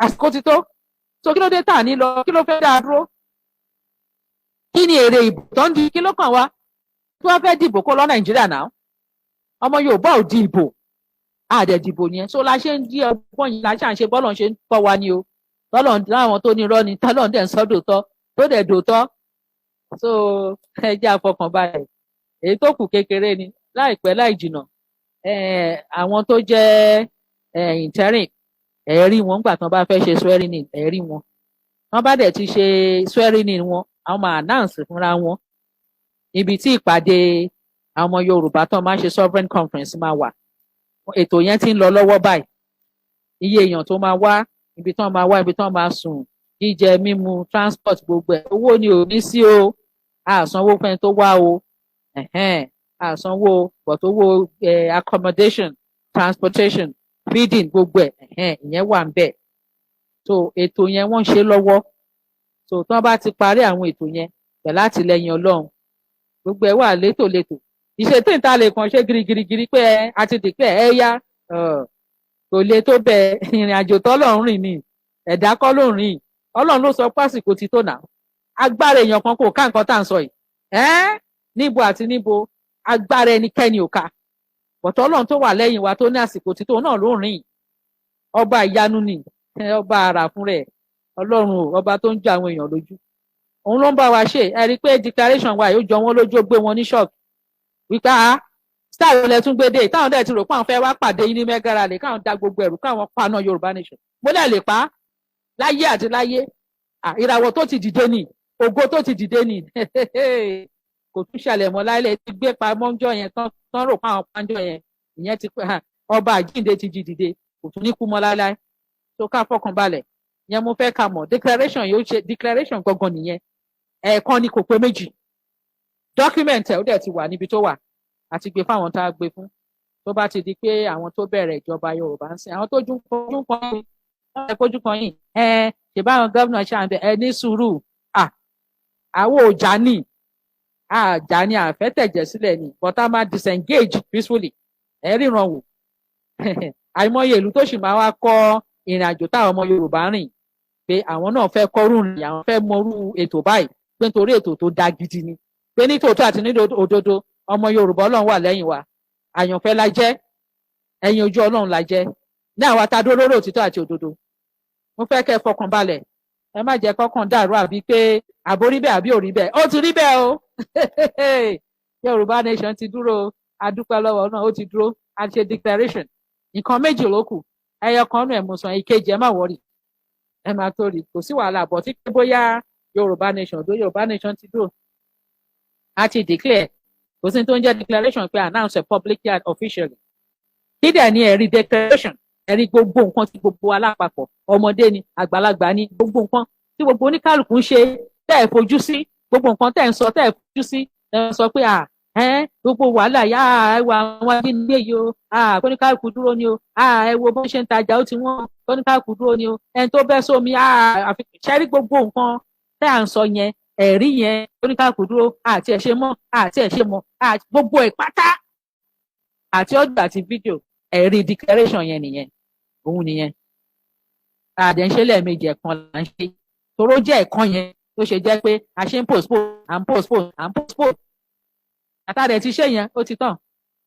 Speaker 1: àsìkò ti tó. So kí ló dé tà ní lọ? Kí ló fẹ́ dáa dúró? Kí ni èrè ìbò tó ń di? Kí ló kàn wá? Tí wọ́n fẹ́ dìbò, kó lọ Nàìjíríà náà. Ọmọ Yorùbá ò di ìbò, àdẹ̀ dìbò yẹn. So la ṣe ń dí ọgbọ́n yìí, la ṣe à ń ṣe bọ́lọ̀ ṣe ń kọ́ wa ni o. Tọ́lọ̀ láwọn tó ní irọ́ ni, tọ́lọ̀ dẹ̀ ń sọ dòótọ́, tó dẹ̀ dòótọ́. So ẹ jẹ́ àfọkànbalẹ̀, èyí tó kù kékeré ni. Láìpẹ́ láì jìnà, àwọn tó jẹ́ interim, ẹ̀rí wọn gbà tán bá fẹ́ ṣe swearing in, ẹ̀rí wọn. Wọ́n bá dẹ̀ ti ṣe swearing in wọn, àwọn máa announce fúnra wọn ibi tí ìpàdé àwọn ọmọ Yorùbá tó máa ń ṣe sovereign conference máa wà. Ètò yẹn ti ń lọ lọ́wọ́ báyìí. Iye èèyàn tó máa wá, ibi tí wọ́n máa wá, ibi tí wọ́n máa sùn, jíjẹ, mímu, transport, gbogbo ẹ̀. Owó ni ò ní sí o, àsanwó fẹ́ni tó wá o, àsanwó, but owó accommodation, transportation, feeding, gbogbo ẹ̀, ìyẹn wà ń bẹ̀. So ètò yẹn, wọ́n ń ṣe lọ́wọ́. So tí wọ́n bá ti parí àwọn ètò yẹn pẹ̀lú àtìlẹ́yìn Ọlọ́run, gbogbo ẹ̀ wà létòlétò. Ìṣètò ìta lè kàn ṣe girigirigiri pé ẹ àti dìpẹ́ ẹ yá, kò lè tó bẹ́ẹ̀. Ìrìn àjò tọ́lọ́run rìn ni, ẹ̀dá kọ́ ló ń rìn. Ọlọ́run ló sọ pásìkò ti tó nà. Agbára èèyàn kan kò ká nǹkan tá à ń sọ yìí. Ẹ́ níbo àti níbo, agbára ẹnikẹ́ni ò ká. But Ọlọ́run tó wà lẹ́yìn wa, tó ní àsìkò títò náà ló rìn. Ọba ìyanu ni, ọba àrà fún rẹ̀. Ọlọ́run o, ọba tó ń jọ àwọn èèyàn lójú, òun ló ń bá wa ṣe. Ẹ rí i pé declaration wa yóò jọ wọn lójú, ó gbé wọn ní shock wípé a star lẹ tún gbé dé. Táwọn dẹ̀ ti rò pé àwọn fẹ́ wá pàdé yín ní mega rally, káwọn da gbogbo ẹ̀rù, káwọn paná Yorùbá nation. Mo lẹ̀ lè pa á láyé àti láyé. Ìràwọ̀ tó ti dìde ni, ògo tó ti dìde ni, kò tún ṣẹlẹ̀ mọ́ láìlẹ̀. Ti gbé pamọ́ ńjọ́ yẹn tán tán, rò páwọn pàǹjọ́ yẹn, ìyẹn ti pẹ́. Ọba àjíǹde ti jí dìde, kò tún ní kú mọ́ láíláí. Tó ká fọkàn balẹ̀ yẹn, mo fẹ́ ká mọ̀ declaration yóò ṣe. Declaration gangan nìyẹn, ẹ̀ẹ̀kan ni, kò pé méjì. Document ẹ̀ ó dẹ̀ ti wà níbi tó wà, àti gbé fáwọn tá a gbé fún. Tó bá ti di pé àwọn tó bẹ̀rẹ̀ ìjọba Yorùbá ń sìn, àwọn tó jú kan yìí, wọ́n fẹ́ kójú kan yìí, ẹ ṣèbáwọn gómìnà ṣáà ẹ ní sùúrù. Àwọn ò ní àjà ni, àfẹ́tẹ̀jẹ̀ sílẹ̀ ni, but a máa disengage peacefully. Ẹ ríran wò, àìmọye ìlú tó sì máa wá kọ́ ìrìn àjò táwọn ọmọ Yorùbá rìn, pé àwọn náà fẹ́ kọ́rù rìn, àwọn fẹ́ mọrú ètò báyìí, pé nítorí ètò tó da gidi ni, pé ní tòótọ́ àti ní òdodo, ọmọ Yorùbá, Ọlọ́run wà lẹ́yìn wa. Àyànfẹ́ la jẹ́, ẹ̀yin ojú Ọlọ́run la jẹ́ ní àwa tá a dúró lórí òtítọ́ àti òdodo. Mo fẹ́ kẹ́ ẹ fọkàn balẹ̀, ẹ má jẹ́ kọ́kàn dàrú, àbí pé àbó rí bẹ́ẹ̀ àbí ò rí bẹ́ẹ̀. Ó ti rí bẹ́ẹ̀ o. Yorùbá nation ti dúró, adúpẹ́ lọ́wọ́ náà, ó ti dúró. A ṣe declaration, nǹkan méjì ló kù. Ẹyọ kan nù ẹ̀ mo sàn, ìkejì, ẹ má worry, ẹ má tó rí, kò sí wàhálà bọ̀ tí pé bóyá Yorùbá nation tó, Yorùbá nation ti dúró, a ti declare. Kò sí tó ń jẹ́ declaration pé announce publicly and officially. Kí dẹ̀ ni ẹ̀rí declaration? Ẹ̀rí gbogbo nǹkan tí gbogbo wa lápapọ̀, ọmọdé ni, àgbàlagbà ni, gbogbo nǹkan tí gbogbo oníkálukú ń ṣe tẹ́ ẹ̀ fojú sí, gbogbo nǹkan tẹ́ ẹ̀ ń sọ tẹ́ ẹ̀ fojú sí, ẹ̀ ń sọ pé à ẹ́ gbogbo wàhálà yá, ẹ wo àwọn ajínigbé yìí o, kóníkálukú dúró ni o, ẹ wo bó ṣe ń tajà, ó ti wọ́n, kóníkálukú dúró ni o, ẹni tó bẹ́ sómi, àfi ṣẹ́rí gbogbo nǹkan tẹ́ à ń sọ yẹn, ẹ̀rí yẹn, kóníkálukú dúró, àti ẹ̀ ṣe mọ́, àti ẹ̀ ṣe mọ́, gbogbo ẹ̀ pátá, àti audio àti fídíò, ẹ̀rí declaration yẹn nìyẹn, òun nìyẹn. Àdẹ̀ ń ṣe lẹ́ẹ̀mejì, ẹ̀kan là ń ṣe, toró jẹ́ ẹ̀kan yẹn tó ṣe jẹ́ pé a ṣe ń postpone, à ń postpone, à ń postpone. Àtàdẹ̀ ti ṣe yẹn, ó ti tàn,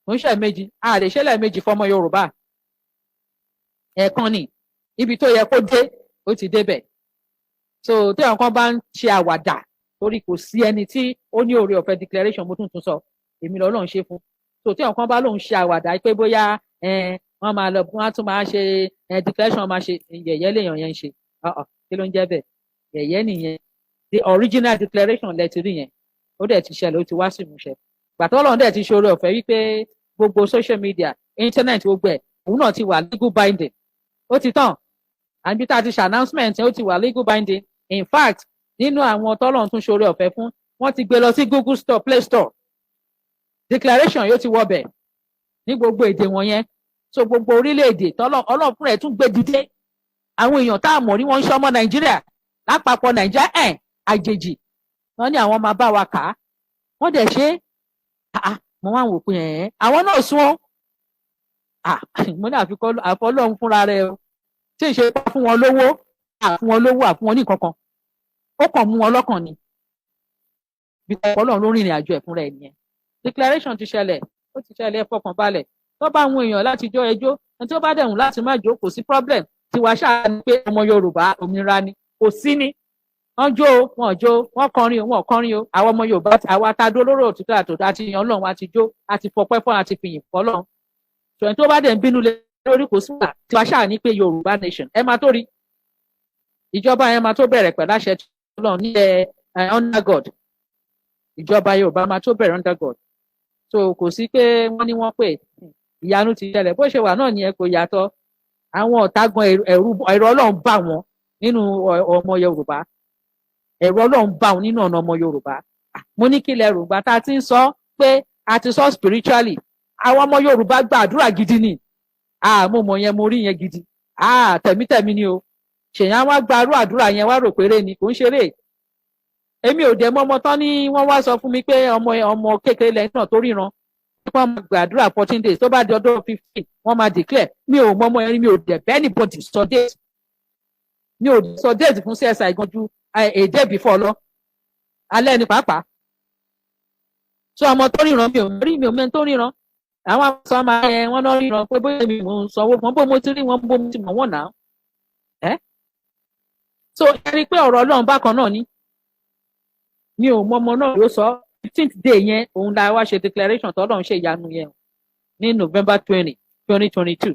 Speaker 1: kò ń ṣe méjì, a lè ṣe lẹ́ẹ̀mejì fọmọ Yorùbá. Ẹ̀ẹ̀kan ni, ibi tó yẹ kó dé, ó ti débẹ̀. So tí àwọn kan bá ń ṣe àwàdà, torí kò sí ẹni tí ó ní oore ọ̀fẹ́ declaration, mo tún tún sọ, èmi lọ́lọ́run ṣe fún. So tí àwọn kan bá lóun ṣe àwàdà pé bóyá wọ́n máa lọ, wọ́n á tún máa ṣe declaration, máa ṣe yẹ̀yẹ́ lèèyàn yẹn ń ṣe. Kí ló ń jẹ́ bẹ́ẹ̀? Yẹ̀yẹ́ nìyẹn. The original declaration lẹ ti rí yẹn, ó dẹ̀ ti ṣẹlẹ̀, ó ti wá sí ìmúṣẹ. Gbàtọ́ Ọlọ́run dẹ̀ ti ṣe oore ọ̀fẹ́ wípé gbogbo social media, internet, gbogbo ẹ̀, òun náà ti wà legal binding, ó ti tàn. Àbí tá a ti ṣe announcement, ó ti wà legal binding. In fact, nínú àwọn tọ́lọ́run tún ṣe oore ọ̀fẹ́ fún, wọ́n ti gbé lọ sí Google Store, Play Store, declaration yóò ti wọ bẹ̀ ní gbogbo èdè wọ̀nyẹn. So gbogbo orílẹ̀-èdè tọ́lọ́run fúnra ẹ̀ tún gbé dìde, àwọn èèyàn tá a mọ̀ ní wọ́n ń ṣọmọ Nàìjíríà lápapọ̀, Nàìjíríà ẹ̀ àjèjì, wọ́n ní àwọn máa bá wa kà á, wọ́n dẹ̀ ṣe é. Mo wá wò pé ẹ̀ àwọn náà sún ọ́. Mo ní àfikọ́ àfọlọ́run fúnra rẹ̀ o, tí ì ṣe pa fún wọn lówó, àfún wọn lówó, àfún wọn ní nǹkan kan, ó kàn mú wọn lọ́kàn ni, bí Ọlọ́run ló rìnrìn àjò ẹ̀ fúnra ẹ̀ nìyẹn. Declaration ti ṣẹlẹ̀, ó ti ṣẹlẹ̀, ẹ fọkàn balẹ̀. Tó bá àwọn èèyàn láti jó ẹjọ́, ẹni tó bá dẹ̀hùn láti má jó, kò sí problem. Tiwa ṣáà ni pé ọmọ Yorùbá, òmìnira ni, kò sí ní wọ́n jó o, wọ́n jó, wọ́n kọrin o, wọ́n kọrin o. Àwọn ọmọ Yorùbá, àwa tá a dúró lórí òtítọ́ àtòtọ́ àti ìyàn Ọlọ́run, àti jó, àti fọpẹ́ fún, àti fìyìn fọ́lọ́run. Ṣùgbọ́n tó bá dẹ̀ ń bínú lé lórí, kò sí wà. Tiwa ṣáà ní pé Yorùbá nation, ẹ máa tó rí ìjọba yẹn máa tó bẹ̀rẹ̀ pẹ̀lú àṣẹ Ọlọ́run ní ẹ under God. Ìjọba Yorùbá máa tó bẹ̀rẹ̀ under God. So kò sí pé wọ́n ní wọ́n pè, ìyanu ti ṣẹlẹ̀. Bó ṣe wà náà nìyẹn, kò yàtọ̀. Àwọn ọ̀tá gan, ẹ̀rù Ọlọ́run bá wọn nínú ọmọ Yorùbá, ẹ̀rù Ọlọ́run bá wọn nínú ọ̀nà ọmọ Yorùbá. Mo ní kí lẹ rò gbà tá a ti ń sọ pé a ti sọ spiritually, àwọn ọmọ Yorùbá gba àdúrà gidi ni. Mo mọ̀ yẹn, mo rí yẹn gidi. Tẹ̀mítẹ̀mí ni o. Ṣèyàn wá gba arú àdúrà yẹn, wá rò péré ni, kò ń ṣeré. Èmi ò dẹ̀ mọ̀ ọmọ tán ní wọ́n wá sọ fún mi pé ọmọ ọmọ kékeré lẹ́yìn náà tó ríran, wọ́n máa gbàdúrà 14 days, tó bá di ọdún 15, wọ́n máa declare. Mi ò mọ ọmọ yẹn, mi ò dẹ̀ bẹ́ẹ̀ anybody sọ date, mi ò sọ date fún CSI gan ju a day before lọ, alẹ́ ni pàápàá. So ọmọ tó ríran, mi ò rí, mi ò mẹ́ni tó ríran. Àwọn sọ máa ẹ wọn náà ríran pé bóyá èmi mò ń sanwó fún wọn, bó mo ti rí wọn, bó mo ti mọ̀ wọ́n náà ẹ́. So ẹ rí i pé ọ̀rọ̀ Ọlọ́run bákan náà ni. Mi ò mọ ọmọ náà ló sọ. 15th day yẹn, òun la wá ṣe declaration tọ́lọ́run ṣe ìyanu yẹn ní November 20, 2022.